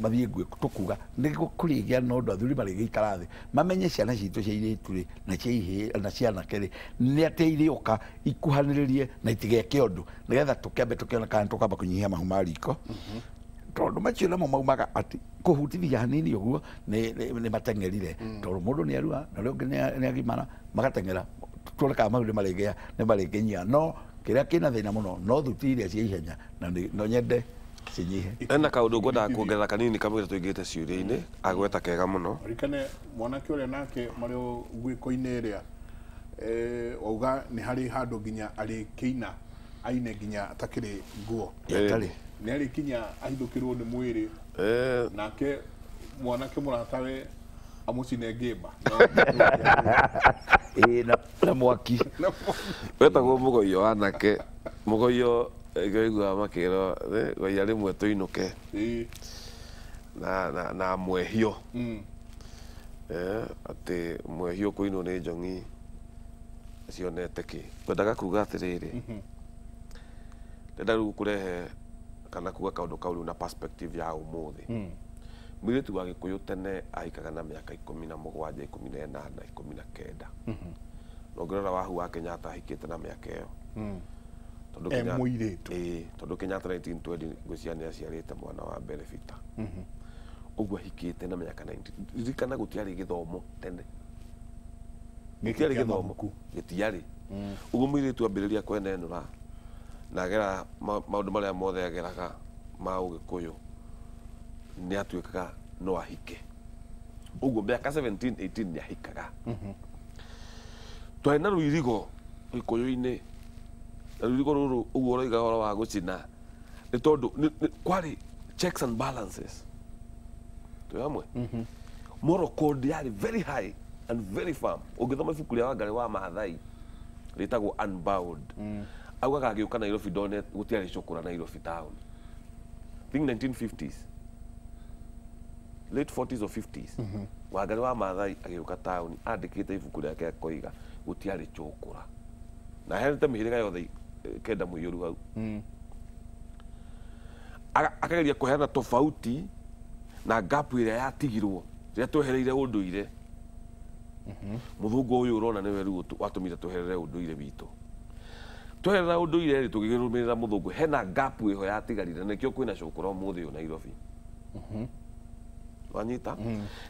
mathiĩ nguĩko tũkuga nĩ kũrĩgĩa na ũndũ athuri marĩgĩikara thĩ mamenye ciana citũ cia airĩtu rĩ na cia ihĩĩ na cia anake rĩ nĩ atĩ irĩũka ikuhanĩrĩrie na itigeke ũndũ nĩgetha tũkĩambe tũkĩona kana tũkamba kũnyihia mahu ma riko tondũ macio namo maumaga atĩ kũhutithia hanini ũguo nĩ mateng'erire tondũ mũndũ nĩ arua na ũrĩa ũngĩ nĩ agimara magateng'era tuone kana mau nĩ marĩgĩa nĩ marĩkĩnyia no kĩrĩa kĩna thĩna mũno no thuti iria cia ihenya na no nyende cinyihe. Ena kaũndũ ngwendaga kuongerera kanini kamũira tũingĩrĩte ciũria-inĩ agweta kega mũno. Ririkane mwanake ũrĩa nake marĩ nguĩko-inĩ ĩrĩa wauga nĩ harĩ handũ nginya arĩkĩina Aine nginya atakĩrĩ nguo. Atarĩ. Nĩ arĩ kinya ahithũkĩrwo nĩ mwĩrĩ. Nake mwanake mũratawe amucine ngĩmba. Na mwaki. Wetagwo mũgoiyo wanake. Mũgoiyo ngĩiguaga makĩrwo goiya rĩmwe tũinũke. Na mwehio. Atĩ mwehio kũinwo nĩ njong'i cionete kĩ. Ngwendaga kuga atĩrĩrĩ. Ndenda rĩu kũrehe kana kuga kaũndũ kau rĩu na perspective ya ũmũthĩ. Mũirĩtu wa Gĩkũyũ tene ahikaga na mĩaka 17, 18, 19. Na ũngĩrora Wahu wa Kenyatta ahikĩte na mĩaka ĩyo. Tondũ mũirĩtu. Tondũ Kenyatta 1920 ngwĩciria nĩ aciarĩte mwana wa mbere Peter. Ũguo ahikĩte na mĩaka 19. Ririkana gũtiarĩ gĩthomo tene. Gũtiarĩ gĩthomo. Gĩtiarĩ. Ũguo mũirĩtu ambĩrĩria kwenenũra na agera maũndũ marĩa mothe ageraga ma Ũgĩkũyũ nĩ atuĩkaga no ahike. Ũguo mĩaka 17, 18 nĩ ahikaga. Twarĩ na rũirigo Gĩkũyũ-inĩ. Na rũirigo rũrũ ũguo ũroiga ũhoro wa gũcina nĩ tondũ kwarĩ checks and balances. Twĩ hamwe? Moral code yarĩ very high and very firm. Ũngĩthoma ibuku rĩa Wangarĩ wa Maathai rĩtagwo Unbound. Augaga agĩũka Nairobi ndone gũtiarĩ cũkũra Nairobi town. Think 1950s. Late 40s or 50s. Wangarĩ wa Maathai agĩũka town andĩkĩte ibuku rĩake akoiga gũtiarĩ cũkũra. Na aheanĩte mĩhĩrĩga yothe kenda mũiyũru hau. Akageria kũheana tofauti na gap ĩrĩa yatigirwo rĩrĩa twehereire ũndũire. Mũthũngũ ũyũ ũrona nĩwe rĩu watũmire tweherere ũndũire witũ. Tweherera ũndũire rĩ tũgĩrũmĩrĩra mũthũngũ hena gap ĩho yatigarire na nĩkĩo kwĩna cũkũra ũmũthĩ ũyũ Nairobi. Wanyita?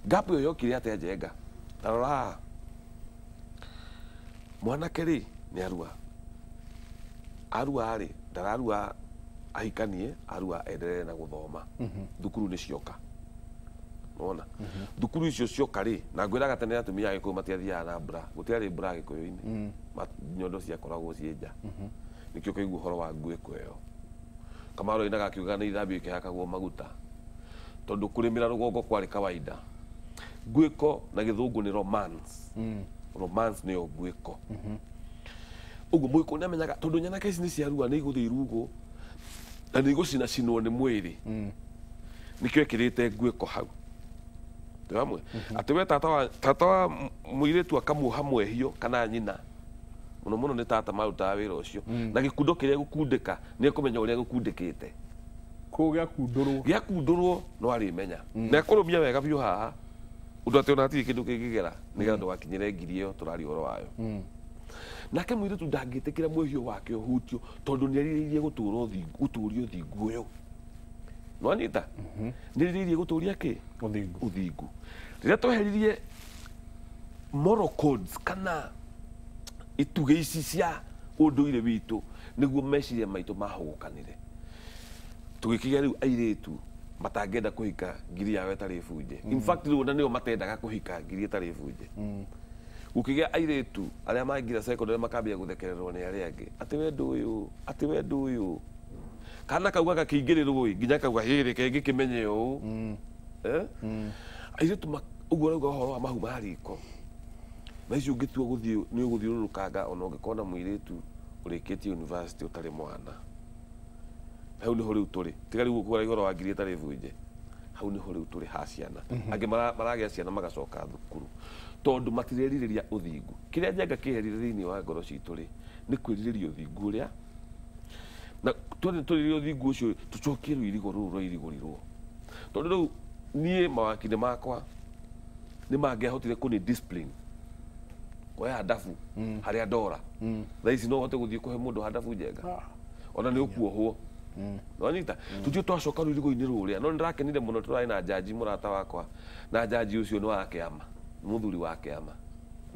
Gap ĩyo yokire atĩa Njenga? Ta rora haha. Mwanake rĩ nĩ arua. Arua rĩ ndararua ahikanie, arua enderere na gũthoma. Thukuru nĩ cioka. Wona? Thukuru icio cioka rĩ, na ngwĩraga tene atumia a Gĩkũyũ matiathiaga na mbura, gũtiarĩ mbura Gĩkũyũ-inĩ. Nyondo ciakoragwo ciĩ nja. Nĩkĩo ũkaigua ũhoro wa nguĩko ĩyo. Kamaru ainaga akiugaga nĩ ithambio ikĩhakagwo maguta. Tondũ kũrĩmĩra rũgongo kwarĩ kawaida. Nguĩko na gĩthũngũ nĩ romance. Romance nĩyo nguĩko. Ũguo mũgĩkũyũ nĩamenyaga tondũ nyanake ici nĩ ciarua nĩ igũthiĩ irugũ na nĩ igũcinacinwo nĩ mwĩrĩ. Nĩkĩo ekĩrĩte nguĩko hau. Twĩ hamwe? Atĩ we tata wa mũirĩtu akamuoha mwehio kana nyina. Mũno mũno nĩ tata marutaga wĩra ũcio. Na gĩkundo kĩrĩa gũkundĩka nĩ ekũmenya ũrĩa gũkundĩkĩte. Kũu gĩakundũrwo. Gĩakundũrwo no arĩmenya. Na ekũrũmia wega biũ haha. Ũndũ atĩ ona hatirĩ kĩndũ kĩngĩgera nĩgetha ndũgakinyĩre ngiri ĩyo tũraria ũhoro wayo. Nake mũirĩtu ndangĩtĩkĩra mwĩhio wake ũhutio tondũ nĩ erirĩirie gũtũria ũthingu ũyũ. Nĩwanyita? Nĩ erirĩirie gũtũria kĩ? Ũthingu. Ũthingu. Rĩrĩa tweheririe moral codes kana itugĩ ici cia ũndũire witũ nĩguo meciria maitũ mahũgũkanire. Tũgĩkĩgĩa rĩu airĩtu matangĩenda kũhika ngiri yao ĩtarĩ bunje. In fact rĩu ona nĩo matendaga kũhika ngiri ĩtarĩ bunje. Gũkĩgĩa airĩtu arĩa maingĩra secondary makambia gũthekererwo nĩ arĩa angĩ. Atĩ we ndũyũ, atĩ we ndũyũ. Kana kau gakĩingĩrĩrwo ĩ, nginya kauga hĩrĩ kengĩkĩmenye ũũ. Airĩtu ũguo ũrauga ũhoro wa mahu ma riko. Thaa ici ũngĩtua gũthiĩ nĩ ũgũthiũrũrũkanga ona ũngĩkona mũirĩtu ũrĩkĩtie university ũtarĩ mwana. Hau nĩho rĩu tũrĩ. Tiga rĩu ũkũra ũhoro wa ngiri ĩtarĩ bunje. Hau nĩho rĩu tũrĩ ha ciana. Angĩ maragĩa ciana magacoka thukuru. Tondũ matirerirĩria ũthingu. Kĩrĩa Njenga kĩeherire thĩinĩ wa ngoro citũ rĩ, nĩ kwĩrirĩria ũthingu ũrĩa. Na twĩrirĩrie ũthingu ũcio tũcokie rũirigo rũrũ rwairigũrirwo. Tondũ rĩu niĩ mawakili makwa nĩ mangĩahotire kũni discipline. Kuoya handabu harĩa ndora. Thaa ici no ũhote gũthiĩ kũhe mũndũ handabu Njenga. Ona nĩ ũkuohwo. Nĩwanyita? Tũthiĩ twacoka rũirigo-inĩ rũrĩa. No nĩndĩrakenire mũno tũrarĩ na jaji mũrata wakwa. Na jaji ũcio nĩ wa kĩama. Nĩ mũthuri wa kĩama.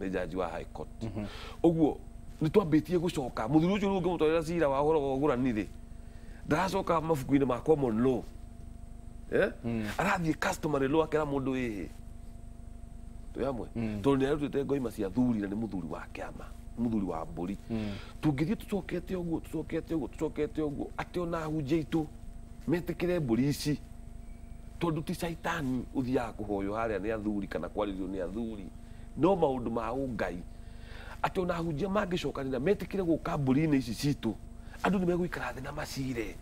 Nĩ jaji wa High Court. Ũguo nĩ twambĩtie gũcoka. Mũthuri ũcio rĩu ũngĩmũtwarĩra cira wa ũhoro wa ũgũrani rĩ, ndaracoka mabuku-inĩ ma common law. Arathiĩ customary law akera mũndũ ĩhĩ. Twĩ hamwe? Tondũ nĩ arutĩte ngoima cia thuri na nĩ mũthuri wa kĩama. Muthuri wa mburi. Tungithie tucokete uguo tucokete uguo tucokete uguo ati ona ahunjia aitu metikire mburi ici tondu ti caitani uthiaga kuhoywo haria ni athuri kana kwaririo ni athuri no maundu ma ungai ati ona ahunjia mangicokanira metikire guka mburi-ini ici citu andu ni meguikara thi na macire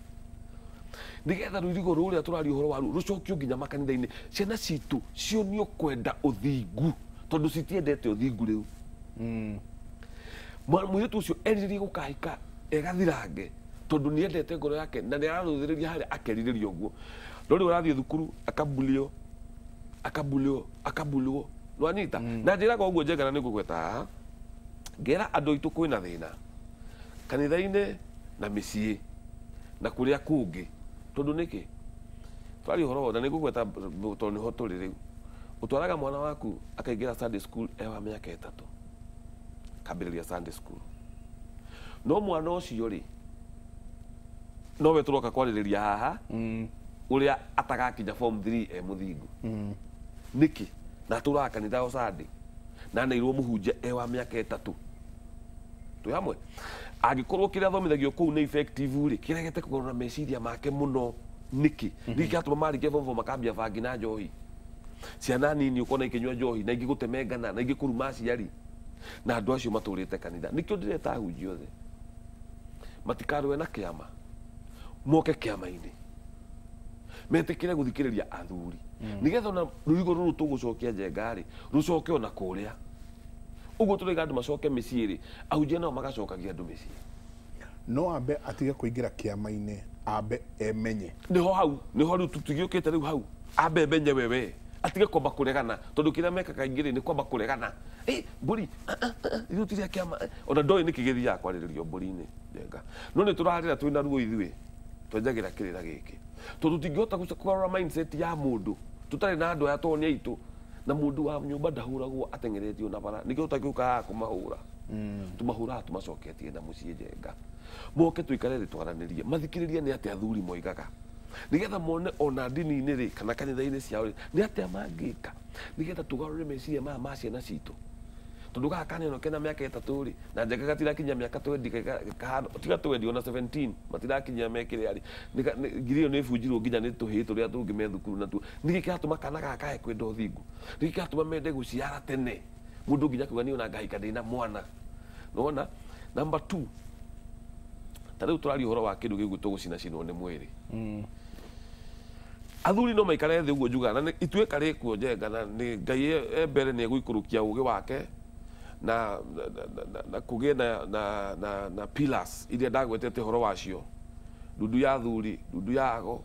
nigetha rurigo ruria turaria uhoro waru rucokio nginya makanitha-ini ciana citu cionio kwenda uthingu tondu citiendete uthingu riu. Mũirĩtu ũcio erirĩrie gũkahika egathirange tondu niendete ngoro yake na nĩ ararũthĩrĩria harĩa akerirĩria ũguo no rĩu arathiĩ thukuru akabulio akabulio akabulio nĩwanyita. Na njĩraga ũguo Njenga na nĩngũgweta haha ngera andũ aitũ kwĩna thĩna kanitha-inĩ na mĩciĩ na kũrĩa kũngĩ tondu nĩkĩ twaria ũhoro na nĩngũgweta tondũ nĩho tũrĩ rĩu ũtwaraga mwana waku akaingĩra Sunday school e wa mĩaka 3 kambĩrĩria Sunday school no mwana ũcio rĩ nowe tũroka kwarĩrĩria haha ũrĩa atagakinya form 3 e mũthingu. Nĩkĩ na tũraga kanitha o Sunday na neirwo mũhunjia e wa mĩaka 3 twĩ hamwe angĩkorwo kĩrĩa athomithagio kũu nĩ effective rĩ kĩregete kũgarũra meciria make mũno nĩkĩ nĩkĩ kĩratũma marĩkia form 4 makambia bangi na njohi ciana nini ũkona ikĩnyua njohi na ingĩ gũtemengana na ingĩ kũruma aciari na andũ acio matũrĩte kanitha nĩkĩo ndĩreta ahunjia othe matikarũe na kĩama moke kĩama-inĩ metĩkĩre gũthikĩrĩria athuri nĩgetha ona rũrigo rũrũ tũgũcokia Njenga rĩ rũcoke ona kũrĩa ũguo tũraiga andũ macoke mĩciĩ rĩ ahunjia nao magacokagia andũ mĩciĩ no ambe atige kũingĩra kĩama-inĩ ambe emenye nĩho hau nĩho rĩu tũtigĩũkĩte rĩu hau ambe emenye wewe atige kwamba kũregana tondũ kĩrĩa mekaga kaingĩ rĩ nĩ kwamba kũregana mbũri ithuĩ tũtirĩ a kĩama ona ndoĩ nĩkĩ gĩthiaga kwarĩrĩrio mbũri-inĩ Njenga no nĩ tũrarĩra twĩna ruo ithuĩ twenjagĩra kĩrĩra gĩkĩ tondũ tũtingĩhota kũgarũra mindset ya mũndũ tũtarĩ na andũ aya tondũ nĩ aitũ na mũndũ wa nyũmba ndahũragwo ateng'eretio na bara nĩkĩo tũtangĩũka haha kũmahũra tũmahũraga tũmacoketie na mũciĩ Njenga moke tũikare thĩ twaranĩrie mathikĩrĩrie nĩ atĩa athuri moigaga nigetha mone ona ndini-inĩ rĩ kana kanitha-inĩ ciao rĩ nĩ atĩa mangĩka nigetha tũgarũre meciria maya ma ciana citũ tondu gaka kaneno kena mĩaka 3 rĩ na Njenga gatirakinyia mĩaka 20 kahana tiga 20 ona 17 matirakinyia mekĩrĩa rĩ ngiri ĩyo nĩ ĩbunjirwo nginya nĩ tũhĩĩ tũrĩa tũngĩ me thukuru natuo nĩkĩ kĩratũma kana gaka kae kwenda ũthingu nĩkĩ kĩratũma mende gũciara tene mũndũ nginya kuga niĩ ona ngahika ndĩna mwana nĩwona. Number 2 ta rĩu tũraria ũhoro wa kĩndũ gĩgwĩtwo gũcinacinwo nĩ mwĩrĩ. Athuri no maikare thĩ ũguo njugaga na ituĩka rĩkuo Njenga na nĩ Ngai e mbere nĩ egũikũrũkia ũgĩ wake na kũgĩe na pillars iria ndagwetete ũhoro wacio ndundu ya athuri ndundu ya ago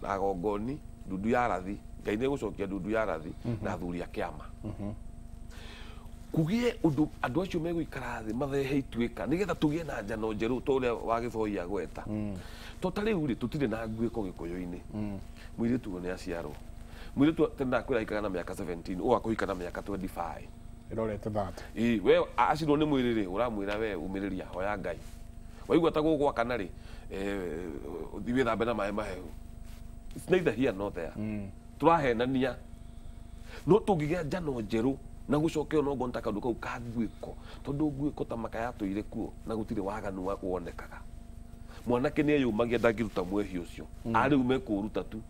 na agongoni ndundu ya rathi Ngai nĩ egũcokia ndundu ya rathi na athuri a kĩama kũgĩe ũndũ andũ acio megũikara thĩ mathehe ituĩka nĩgetha tũgĩe na njano njerũ ta ũrĩa wa Gĩthoi agweta to ta rĩu rĩ tũtirĩ na nguĩko Gĩkũyũ-inĩ mũirĩtu ũyũ nĩ aciarwo mũirĩtu tene ndakwĩra ahikaga na mĩaka 17 ũũ akũhika na mĩaka 25 ĩrorete 30 ĩĩ we acinwo nĩ mwĩrĩ rĩ ũramwĩra we ũmĩrĩria hoya Ngai waigua ta gũgwakana rĩ ũthiĩ wĩthambe na maĩ mahehu. It's neither here nor there. Tũrahenania no tũngĩgĩa njano njerũ na gũcoke ona okorwo nĩ ta kaũndũ kau ka nguĩko tondũ nguĩko ta maka yatũire kuo na gũtirĩ waganu wonekaga mwanake nĩ eyũmagia ndangĩruta mwehia ũcio arĩu mekũũruta tu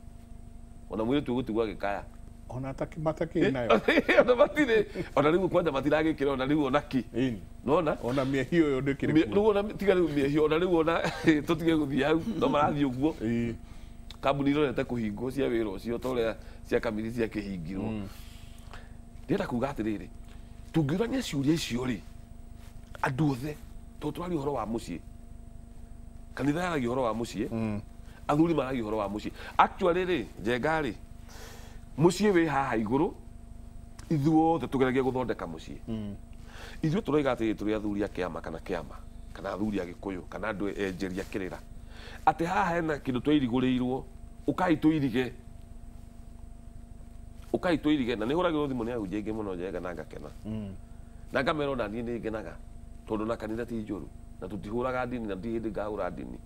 ona mũirĩtu ũgũtigwo agĩkaya ona matakĩ nayo ona matirĩ ona rĩu kwanja matiragĩkĩra ona rĩu ona kĩ nona ona mĩehio ĩyo ndĩkĩrĩ kuo rĩu ona tiga rĩu mĩehio ona rĩu ona tũtige gũthiĩ hau no marathiĩ ũguo kambuni irorete kũhingwo cia wĩra ũcio ta ũrĩa cia kamiri ciakĩhingirwo. Ndĩrenda kuga atĩrĩrĩ tũngĩũrania ciũria icio rĩ andũ othe tondũ tũraria ũhoro wa mũciĩ kanitha yaragia ũhoro wa mũciĩ athuri maragia ũhoro wa mũciĩ actually rĩ Njenga rĩ mũciĩ wĩ haha igũrũ ithuothe tũgeragia gũthondeka mũciĩ ithuĩ tũroiga atĩrĩ tũrĩ athuri a kĩama kana kĩama kana athuri a Gĩkũyũ kana andũ enjeria kĩrĩra atĩ haha hena kĩndũ twairigũrĩirwo ũkai tũirige ũkai tũirige na nĩ hũragĩrwo thimũ nĩ ahunjia aingĩ mũno Njenga na ngakena na ngamera ona niĩ nĩ ngenaga tondũ na kanitha ti njũru na tũtihũraga ndini na ndirĩ hĩndĩ ngahũra ndini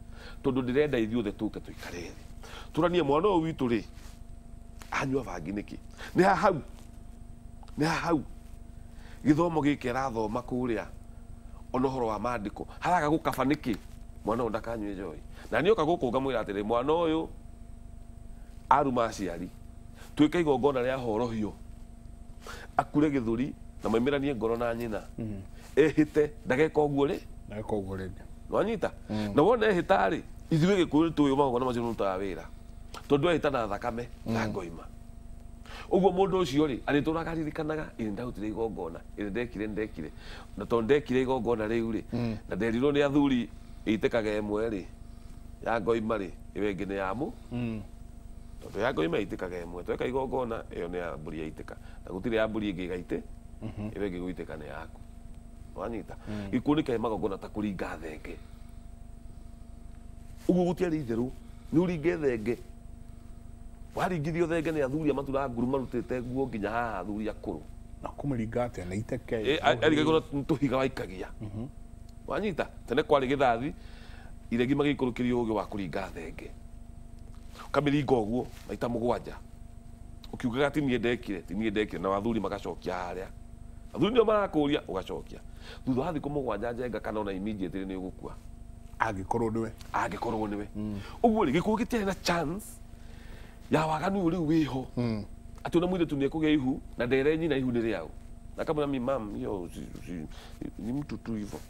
tondũ ndĩrenda ithuothe tũke tũikare thĩ tũranie mwana ũyũ witũ rĩ anyua bangi nĩkĩ nĩ hau nĩ hau gĩthomo gĩkĩ arathoma kũrĩa Ona ũhoro wa maandĩko haraga gũkaba nĩkĩ mwana ũyũ ndakanyue njohi na nĩoka gũkũ ngamwĩra atĩrĩ mwana ũyũ aruma aciari twĩke igongona rĩa horohio akure gĩthũri na maimĩranie ngoro na nyina ehĩte ndageka ũguo rĩ ndageka ũguo rĩngĩ nwanyita na wona ehĩta rĩ ithuĩ Gĩkũyũ tũĩ magongona macio nĩrutaga wĩra tondũ ehĩta na thakame na ngoima ũguo mũndũ ũcio rĩ arĩtũraga aririkanaga ĩrĩ ndarutire igongona ĩrĩ ndekire na tondũ ndekire igongona rĩu rĩ na nderirwo nĩ athuri ĩitĩkaga ĩmwe rĩ ya ngoima rĩ ĩyo ĩngĩ nĩ ya mũ tondũ ya ngoima ĩitĩkaga ĩmwe tweka igongona ĩyo nĩ ya mbũri yaitĩka na gũtirĩ ya mbũri ĩngĩ ĩgaitĩ ĩyo ĩngĩ gũitĩka nĩ yaku wanyita gĩkuũ nĩ kĩarĩ magongona ta kũringa thenge ũguo gũtiarĩ itherũ nĩ ũringe thenge waringithio thenge nĩ athuri a matura nguru marutĩte nguo nginya haha athuri akũrũ na kũmĩringa atĩa na iteke arigagwo na tũhiga waikagia wanyita tene kwarĩ gĩthathi iregi magĩikũrũkĩrio ũgĩ wa kũringa thenge ũkamĩringa ũguo maita mũgwanja ũkiugaga ti niĩ ndekire na athuri magacokia harĩa athuri nĩo marakũria ũgacokia thutha wa thikũ mũgwanja njenga kana ona immediately nĩ ũgũkua angĩkorwo nĩwe angĩkorwo nĩwe ũguo rĩ gĩkuũ gĩtiarĩ na chance ya waganu ũyũ rĩu wĩho atĩ ona mũirĩtu nĩekũgĩa ihu na ndere nyina ihu nĩ rĩaũ na kamwĩra mi mam hiyo ni mtu tu hivyo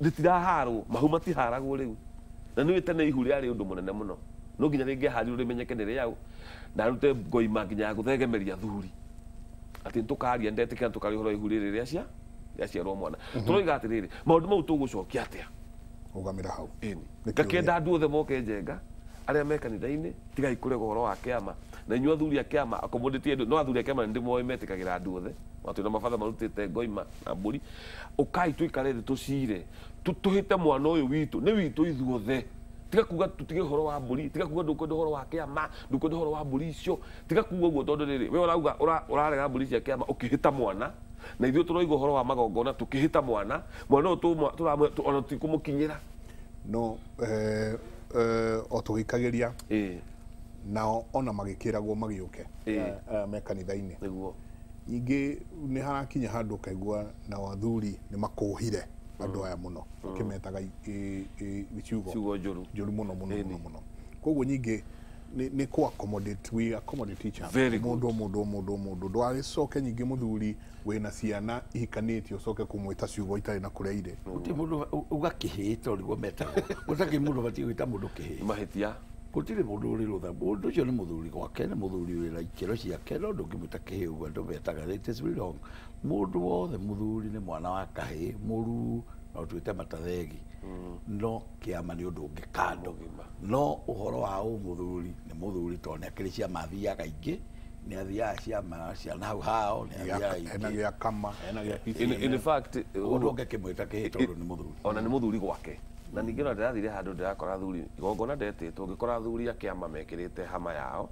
rĩtiraharwo mahu matiharagwo rĩu na nĩũĩ tene ihu rĩarĩ ũndũ mũnene mũno no nginya rĩngĩaharirwo rĩmenyeke nĩ rĩaũ na arute ngoima nginya ya gũthengemeria athuri atĩ nĩtũkaria ndetĩkĩra tũkaria ũhoro wa ihu rĩrĩ rĩaciarwo mwana tũroiga atĩrĩrĩ maũndũ mau tũgũcokia atĩa ũgamĩra hau ĩni ngakĩenda andũ othe moke Njenga arĩa me kanitha-inĩ tigai kũrega ũhoro wa kĩama na inyuĩ athuri a kĩama accommodate andũ no athuri a kĩama nĩndĩmoĩ metĩkagĩra andũ othe matwĩna mabatha marutĩte ngoima na mbũri ũkai tũikare thĩ tũcire tũhĩte mwana ũyũ witũ nĩ witũ ithuothe tiga kuga tũtige ũhoro wa mbũri tiga kuga ndũkwenda ũhoro wa kĩama ndũkwenda ũhoro wa mbũri icio tiga kuga ũguo tondũ rĩrĩ we ũrauga ũrarega mbũri cia kĩama ũkĩhĩta mwana na ithuĩ tũroiga ũhoro wa magongona tũkĩhĩta mwana mwana ũyũ ona tũtikũmũkinyĩra no o tũgĩikagĩria nao ona magĩkĩragwo magĩũke me kanitha-inĩ nĩguo ningĩ nĩ harakinya handũ ũkaigua nao athuri nĩ makũhire andũ aya mũno makĩmetaga ciugo njũru njũru mũno mũno mũno mũno koguo nyingĩ nĩ kũ accommodate we accommodate each other mũndũ mũndũ mũndũ mũndũ ndũgagĩcoke nyingĩ mũthuri wĩna ciana ihikanĩtie ũcoke kũmwĩta ciugo itarĩ na kũrĩa irĩ gũtirĩ mũndũ uga kĩhĩĩ tondũ nĩguo metagwo gũtakĩrĩ mũndũ ũbatiĩ gwĩta mũndũ kĩhĩĩ mahĩtia gũtirĩ mũndũ ũrĩ rũtha mũndũ ũcio nĩ mũthuri gwake nĩ mũthuri wĩna ikĩro ciake no ndũngĩmwĩta kĩhĩĩ ũguo andũ metaga it is really wrong mũndũ wothe mũthuri nĩ mwana wa kahĩĩ mũruu no twĩte matathegi no kĩama nĩ ũndũ ũngĩ kando no ũhoro wa ũmũthuri nĩ mũthuri tondũ nĩ akĩrĩ ciama athiaga ingĩ nĩ athiaga ciama cia hau hao nĩ athiaga ingĩ ena gĩa kama ena gĩa PCM in fact ũndũ ũngĩkĩmwĩta kĩhĩĩ tondũ nĩ mũthuri ona nĩ mũthuri gwake na ningĩ no ndĩrathire handũ ndĩrakora athuri igongona ndetĩtwo ngĩkora athuri a kĩama mekĩrĩte hama yao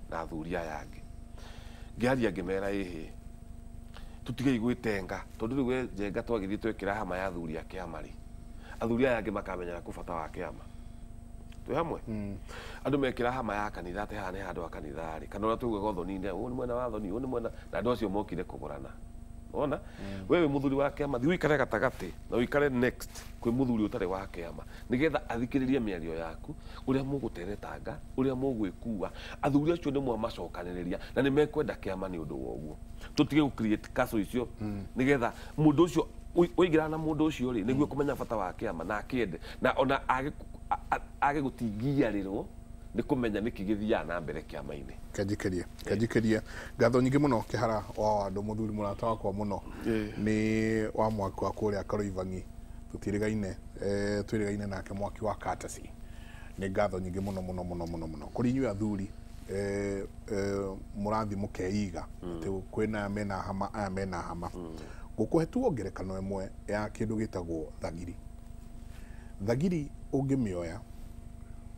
na athuri aya angĩ ngĩaria ngĩmera ĩhĩ tũtigei gwĩtenga tondũ rĩu we Njenga twagĩthiĩ twekĩra hama ya athuri a kĩama rĩ athuri aya angĩ makamenyera kũ bata wa kĩama twĩ hamwe andũ mekĩra hama ya kanitha atĩ haha nĩ handũ ha kanitha rĩ kana ũrĩa tugaga ũthoni-inĩ ũyũ nĩ mwena wa thoni ũyũ nĩ mwena na andũ acio mokire kũgũrana wona wewe mũthuri wa kĩama thiĩ ũikare gatagatĩ na ũikare next kwĩ mũthuri ũtarĩ wa kĩama nĩgetha athikĩrĩrie mĩario yaku ũrĩa mũgũteretanga ũrĩa mũgwĩkua athuri acio nĩ mwamacokanĩrĩria na nĩ mekwenda kĩama nĩ ũndũ wa ũguo tũtige gũ create kaco icio nĩgetha mũndũ ũcio ũingĩrana na mũndũ ũcio rĩ nĩguo kũmenya bata wa kĩama na akĩende na ona age gũtingiarĩrwo nĩ kũmenya nĩkĩ gĩthiaga na mbere kĩama-inĩ kanjikĩrie ngatho nyingĩ mũno Kĩhara wa Wandũ mũthuri mũrata wakwa mũno nĩ wa mwaki wa kũrĩa Karoibangi tũtirĩgaine twĩrĩgaine nake mwaki wa Courtesy nĩ ngatho nyingĩ mũno mũno mũno mũno mũno kũrĩ inyuĩ athuri mũrathi mũkeiga atĩ kwĩna mena hama aya mena hama ngũkũhe tu ngerekano ĩmwe ya kĩndũ gĩtagwo thagiri thagiri ũngĩmĩoya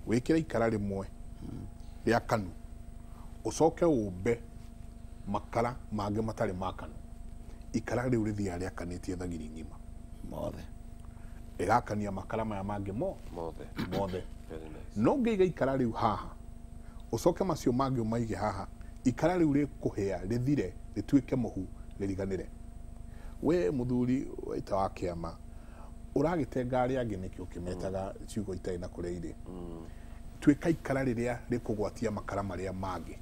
wĩkĩre ikara rĩmwe rĩa kanu ũcoke ũmbe makara mangĩ matarĩ ma kanu ikara rĩu rĩthiaga rĩakanĩtie thagiri ng'ima mothe ĩgakania makara maya mangĩ mothe mothe no ngĩiga ikara rĩu haha ũcoke macio mangĩ ũmaige haha ikara rĩu rĩkũhĩa rĩthire rĩtuĩke mũhu rĩriganĩre We muthuri waita wa kĩama ũragĩtenga arĩa angĩ nĩkĩ ũkĩmetaga ciugo itarĩ na kũrĩa irĩ? Tuĩka ikara rĩrĩa rĩkũgwatia makara marĩa mangĩ.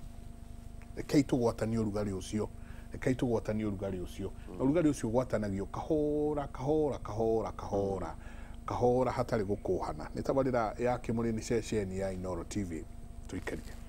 Rekei tũgwatanie ũrugarĩ ũcio, rekei tũgwatanie ũrugarĩ ũcio, na ũrugarĩ ũcio ũgwatanagio kahora kahora kahora kahora kahora hatarĩ gũkũhana. Nĩ tabarĩra ya Kĩmũrĩ, nĩ ceceni ya Inooro TV. Tũikarie.